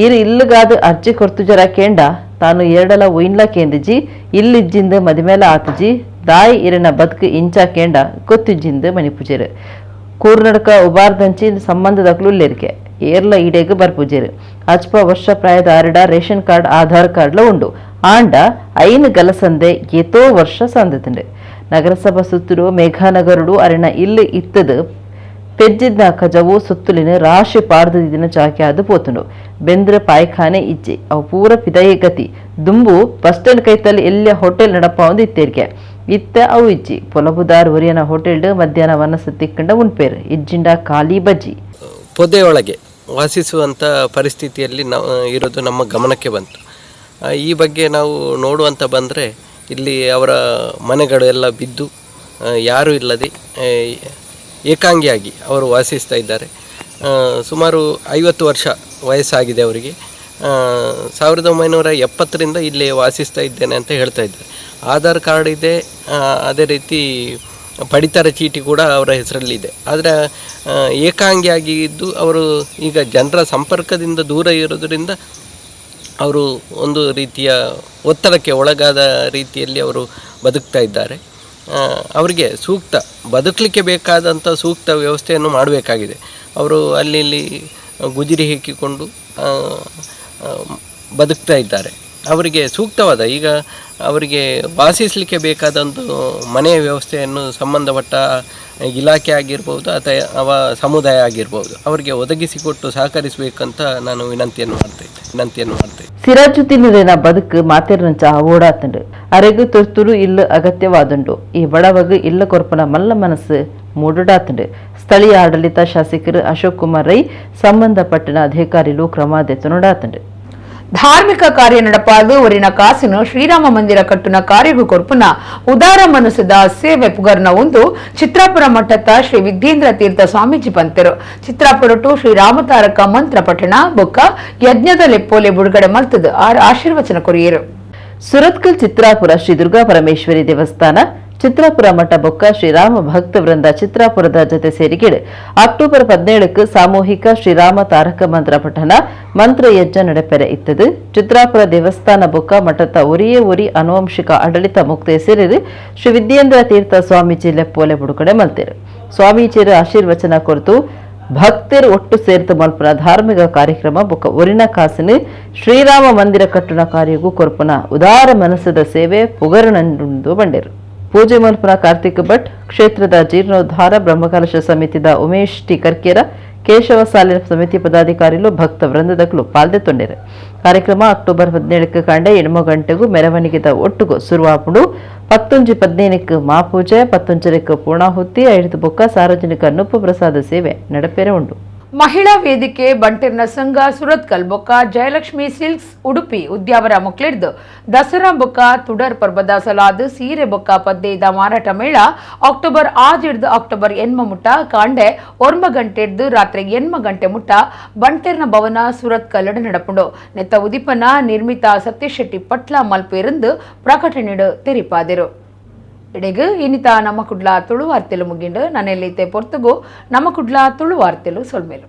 ಈರು ಇಲ್ಲಗಾದ ಅರ್ಜಿ ಕೊರ್ತು ಜರ ಕೇಂಡ ತಾನು ಎರಡಲ ಒಯ್ನ್ಲ ಕೇಂದಿಜಿ ಇಲ್ಲಿಜ್ಜಿಂದ ಮದಿಮೇಲ ಆತಜಿ ದಾಯಿ ಇರನ ಬದುಕು ಇಂಚ ಕೇಂಡ ಗೊತ್ತಿಜ್ಜಿಂದ ಮಣಿಪುಜೇರು. ಕೂರ್ನಡ್ಕ ಉಬಾರ್ದಂಚಿ ಸಂಬಂಧದಕ್ಲು ಲೇರಿಕೆ ಏರ್ಲ ಈಡೇಗ ಬರ್ಪುಜೇರು. ಅಜ್ಪ ವರ್ಷ ಪ್ರಾಯದ ಆರಡ ರೇಷನ್ ಕಾರ್ಡ್ ಆಧಾರ್ ಕಾರ್ಡ್ಲ ಉಂಡು. ಆಂಡ ಐನು ಗಲಸಂದೆ ಏತೋ ವರ್ಷ ಸಂದತಂಡು. ನಗರಸಭಾ ಸುತ್ತೂರು ಮೇಘಾನಗರುಡು ಅರಣ ಇಲ್ಲಿ ಇತ್ತದು ಪೆಜ್ಜಿದ್ನ ಕಜವು ಸುತ್ತಲಿನ ರಾಶಿ ಪಾರ್ದದಿನ ಚಾಕೆ ಅದು ಪೋತುಂಡು. ಬೆಂದ್ರ ಪಾಯ್ಖಾನೆ ಇಜ್ಜೆ ಅವು ಪೂರ ಪಿದಯೇ ಗತಿ. ದುಂಬು ಬಸ್ ಸ್ಟ್ಯಾಂಡ್ ಕೈತಲ್ಲಿ ಎಲ್ಲ ಹೋಟೆಲ್ ನಡಪ ಒಂದು ಇತ್ತೇರಿಕೆ ಇತ್ತ ಅವು ಇಜ್ಜಿ. ಪೊಲಬುದಾರ್ ಒರಿಯನ ಹೋಟೆಲ್ ಮಧ್ಯಾಹ್ನ ವನಸ ತಿಕ್ಕಂಡ ಉಣ್ಪೇರು ಇಜ್ಜಿಂಡ ಖಾಲಿ ಬಜ್ಜಿ. ಪೊದೆಯೊಳಗೆ ವಾಸಿಸುವಂಥ ಪರಿಸ್ಥಿತಿಯಲ್ಲಿ ನಾವು ಇರೋದು ನಮ್ಮ ಗಮನಕ್ಕೆ ಬಂತು. ಈ ಬಗ್ಗೆ ನಾವು ನೋಡುವಂತ ಬಂದರೆ ಇಲ್ಲಿ ಅವರ ಮನೆಗಳು ಎಲ್ಲ ಬಿದ್ದು ಯಾರೂ ಇಲ್ಲದೆ ಏಕಾಂಗಿಯಾಗಿ ಅವರು ವಾಸಿಸ್ತಾ ಇದ್ದಾರೆ. ಸುಮಾರು 50 ವರ್ಷ ವಯಸ್ಸಾಗಿದೆ ಅವರಿಗೆ. 1970ರಿಂದ ಇಲ್ಲಿ ವಾಸಿಸ್ತಾ ಇದ್ದೇನೆ ಅಂತ ಹೇಳ್ತಾ ಇದ್ದಾರೆ. ಆಧಾರ್ ಕಾರ್ಡ್ ಇದೆ, ಅದೇ ರೀತಿ ಪಡಿತರ ಚೀಟಿ ಕೂಡ ಅವರ ಹೆಸರಲ್ಲಿದೆ. ಆದರೆ ಏಕಾಂಗಿಯಾಗಿ ಇದ್ದು ಅವರು ಈಗ ಜನರ ಸಂಪರ್ಕದಿಂದ ದೂರ ಇರೋದರಿಂದ ಅವರು ಒಂದು ರೀತಿಯ ಒತ್ತಡಕ್ಕೆ ಒಳಗಾದ ರೀತಿಯಲ್ಲಿ ಅವರು ಬದುಕ್ತಾ ಇದ್ದಾರೆ. ಅವರಿಗೆ ಸೂಕ್ತ ಬದುಕಲಿಕ್ಕೆ ಬೇಕಾದಂಥ ಸೂಕ್ತ ವ್ಯವಸ್ಥೆಯನ್ನು ಮಾಡಬೇಕಾಗಿದೆ. ಅವರು ಅಲ್ಲಿ ಇಲ್ಲಿ ಗುಜಿರಿ ಹಾಕಿಕೊಂಡು ಬದುಕ್ತಾ ಇದ್ದಾರೆ. ಅವರಿಗೆ ಸೂಕ್ತವಾದ ಈಗ ಅವರಿಗೆ ವಾಸಿಸಲಿಕ್ಕೆ ಬೇಕಾದ ಒಂದು ಮನೆಯ ವ್ಯವಸ್ಥೆಯನ್ನು ಸಂಬಂಧಪಟ್ಟ ಇಲಾಖೆ ಆಗಿರ್ಬೋದು ಅಥವಾ ಅವ ಸಮುದಾಯ ಆಗಿರ್ಬೋದು ಅವರಿಗೆ ಒದಗಿಸಿಕೊಟ್ಟು ಸಹಕರಿಸಬೇಕಂತ ನಾನು ವಿನಂತಿಯನ್ನು ಮಾಡ್ತಾ ಇದ್ದೆ. ಸಿರಾಜುದ್ದೀನರೇನ ಬದುಕು ಮಾತೆರ್ನಂಚ ಓಡಾತಂಡು ಅರೆಗು ತುರ್ತುರು ಇಲ್ಲ ಅಗತ್ಯವಾದುಂಡು. ಈ ಬಡವಗು ಇಲ್ಲ ಕೊರ್ಪನ ಮಲ್ಲ ಮನಸ್ಸು ಮೂಡುಡಾತಂಡು. ಸ್ಥಳೀಯ ಆಡಳಿತ ಶಾಸಕರು ಅಶೋಕ್ ಕುಮಾರ್ ರೈ ಸಂಬಂಧಪಟ್ಟನ ಅಧಿಕಾರಿಗಳು ಕ್ರಮ ದೆತ್ತುನುಡಾತಂಡು. ಧಾರ್ಮಿಕ ಕಾರ್ಯ ನಡಪಾದು ಒರಿನ ಕಾಸಿನ ಶ್ರೀರಾಮ ಮಂದಿರ ಕಟ್ಟುನ ಕಾರ್ಯಗೂ ಕೊರ್ಪುನ ಉದಾರ ಮನಸ್ಸುದ ಸೇವೆ ಪುಗರ್ನ ಒಂದು ಚಿತ್ರಾಪುರ ಮಠದ ಶ್ರೀ ವಿದ್ಯೇಂದ್ರ ತೀರ್ಥ ಸ್ವಾಮೀಜಿ ಪಂತೆರು. ಚಿತ್ರಾಪುರ ಟು ಶ್ರೀರಾಮತಾರಕ ಮಂತ್ರ ಪಠಣ ಬೊಕ್ಕ ಯಜ್ಞದ ಲೆಪ್ಪೋಲೆ ಬುಡುಗಡೆ ಮಲ್ತದು ಆರ್ ಆಶೀರ್ವಚನ ಕೊರಿಯರು. ಸುರತ್ಕಲ್ ಚಿತ್ರಾಪುರ ಶ್ರೀ ದುರ್ಗಾ ಪರಮೇಶ್ವರಿ ದೇವಸ್ಥಾನ ಚಿತ್ರಾಪುರ ಮಠ ಬೊಕ್ಕ ಶ್ರೀರಾಮ ಭಕ್ತ ವೃಂದ ಚಿತ್ರಾಪುರದ ಜತೆ ಸೇರಿಗೆಡು ಅಕ್ಟೋಬರ್ 17ಕ್ಕೆ ಸಾಮೂಹಿಕ ಶ್ರೀರಾಮ ತಾರಕ ಮಂತ್ರ ಪಠಣ ಮಂತ್ರ ಯಜ್ಞ ನಡೆಪೆರೆ ಇತ್ತದು. ಚಿತ್ರಾಪುರ ದೇವಸ್ಥಾನ ಬೊಕ್ಕ ಮಠದ ಒರಿಯೇ ಒರಿ ಅನುವಂಶಿಕ ಆಡಳಿತ ಮುಕ್ತ ಸೇರಿರು ಶ್ರೀ ವಿದ್ಯೇಂದ್ರ ತೀರ್ಥ ಸ್ವಾಮೀಜಿ ಲೆಪ್ಪೋಲೆ ಬುಡುಗಡೆ ಮಲ್ತೇರು. ಸ್ವಾಮೀಜಿಯರ ಆಶೀರ್ವಚನ ಕೊರತು ಭಕ್ತರು ಒಟ್ಟು ಸೇರ್ತು ಮಲ್ಪನ ಧಾರ್ಮಿಕ ಕಾರ್ಯಕ್ರಮ ಬೊಕ್ಕ ಒರಿನ ಕಾಸಿನ ಶ್ರೀರಾಮ ಮಂದಿರ ಕಟ್ಟುನ ಕಾರ್ಯಗೂ ಕೊರ್ಪುನ ಉದಾರ ಮನಸ್ಸದ ಸೇವೆ ಪುಗರನಂದು ಬಂಡೇರು. ಪೂಜೆ ಮಲ್ಪನ ಕಾರ್ತಿಕ್ ಭಟ್, ಕ್ಷೇತ್ರದ ಜೀರ್ಣೋದ್ಧಾರ ಬ್ರಹ್ಮಕಲಶ ಸಮಿತಿದ ಉಮೇಶ್ ಟಿ ಕರ್ಕೇರ, ಕೇಶವ ಸಾಲಿನ ಸಮಿತಿ ಪದಾಧಿಕಾರಿಗಳು ಭಕ್ತ ವೃಂದದಕ್ಕಲು ಪಾಲ್ದೆ ತೊಂಡೇರು. ಕಾರ್ಯಕ್ರಮ ಅಕ್ಟೋಬರ್ 17ಕ್ಕೆ ಕಾಂಡೆ 8 ಗಂಟೆಗೂ ಮೆರವಣಿಗೆದ ಒಟ್ಟುಗು ಸುರುವಾಪುಡು. 10:15ಕ್ಕೆ ಮಾಪೂಜೆ, 10:30ಕ್ಕೆ ಪೂರ್ಣಾಹುತಿ, 5 ಬೊಕ್ಕ ಸಾರ್ವಜನಿಕ ನುಪ್ಪು ಪ್ರಸಾದ ಸೇವೆ ನಡಪೇರೆ ಉಂಡು. ಮಹಿಳಾ ವೇದಿಕೆ ಬಂಟಿರ್ನ ಸಂಘ ಸುರತ್ಕಲ್ ಬೊಕ್ಕ ಜಯಲಕ್ಷ್ಮಿ ಸಿಲ್ಕ್ಸ್ ಉಡುಪಿ ಉದ್ಯಾವರ ಮೊಕ್ಲಿಡ್ದು ದಸರಾ ಬೊಕ್ಕ ತುಡರ್ ಪರ್ಬದ ಸಲಾದ್ ಸೀರೆ ಬೊಕ್ಕ ಪದ್ದೇದ ಮಾರಾಟ ಮೇಳ ಅಕ್ಟೋಬರ್ 6 ಅಕ್ಟೋಬರ್ 8 ಮುಟ್ಟ ಕಾಂಡೆ 9 ಗಂಟೆಡ್ದು ರಾತ್ರಿ 8 ಗಂಟೆ ಮುಟ್ಟ ಬಂಟಿರ್ನ ಭವನ ಸುರತ್ಕಲ್ ನಡಪುಂಡು. ನೆತ್ತ ಉದಿಪನ ನಿರ್ಮಿತ ಸತ್ಯಶೆಟ್ಟಿ ಪಟ್ಲ ಮಲ್ಪೇರಂದು ಪ್ರಕಟಣೆಡು ತೆರಿಪಾದಿರು. ಇಡೆಗು ಇನಿತ ನಮ್ಮ ಕುಡ್ಲ ತುಳು ವಾರ್ತೆಲು ಮುಗಿಂಡು. ನನ್ನೆಲ್ಲೈತೆ ಪೊರ್ತುಗು ನಮ್ಮ ಕುಡ್ಲ ತುಳು ವಾರ್ತೆಲು ಸೊಲ್ಮೇಲು.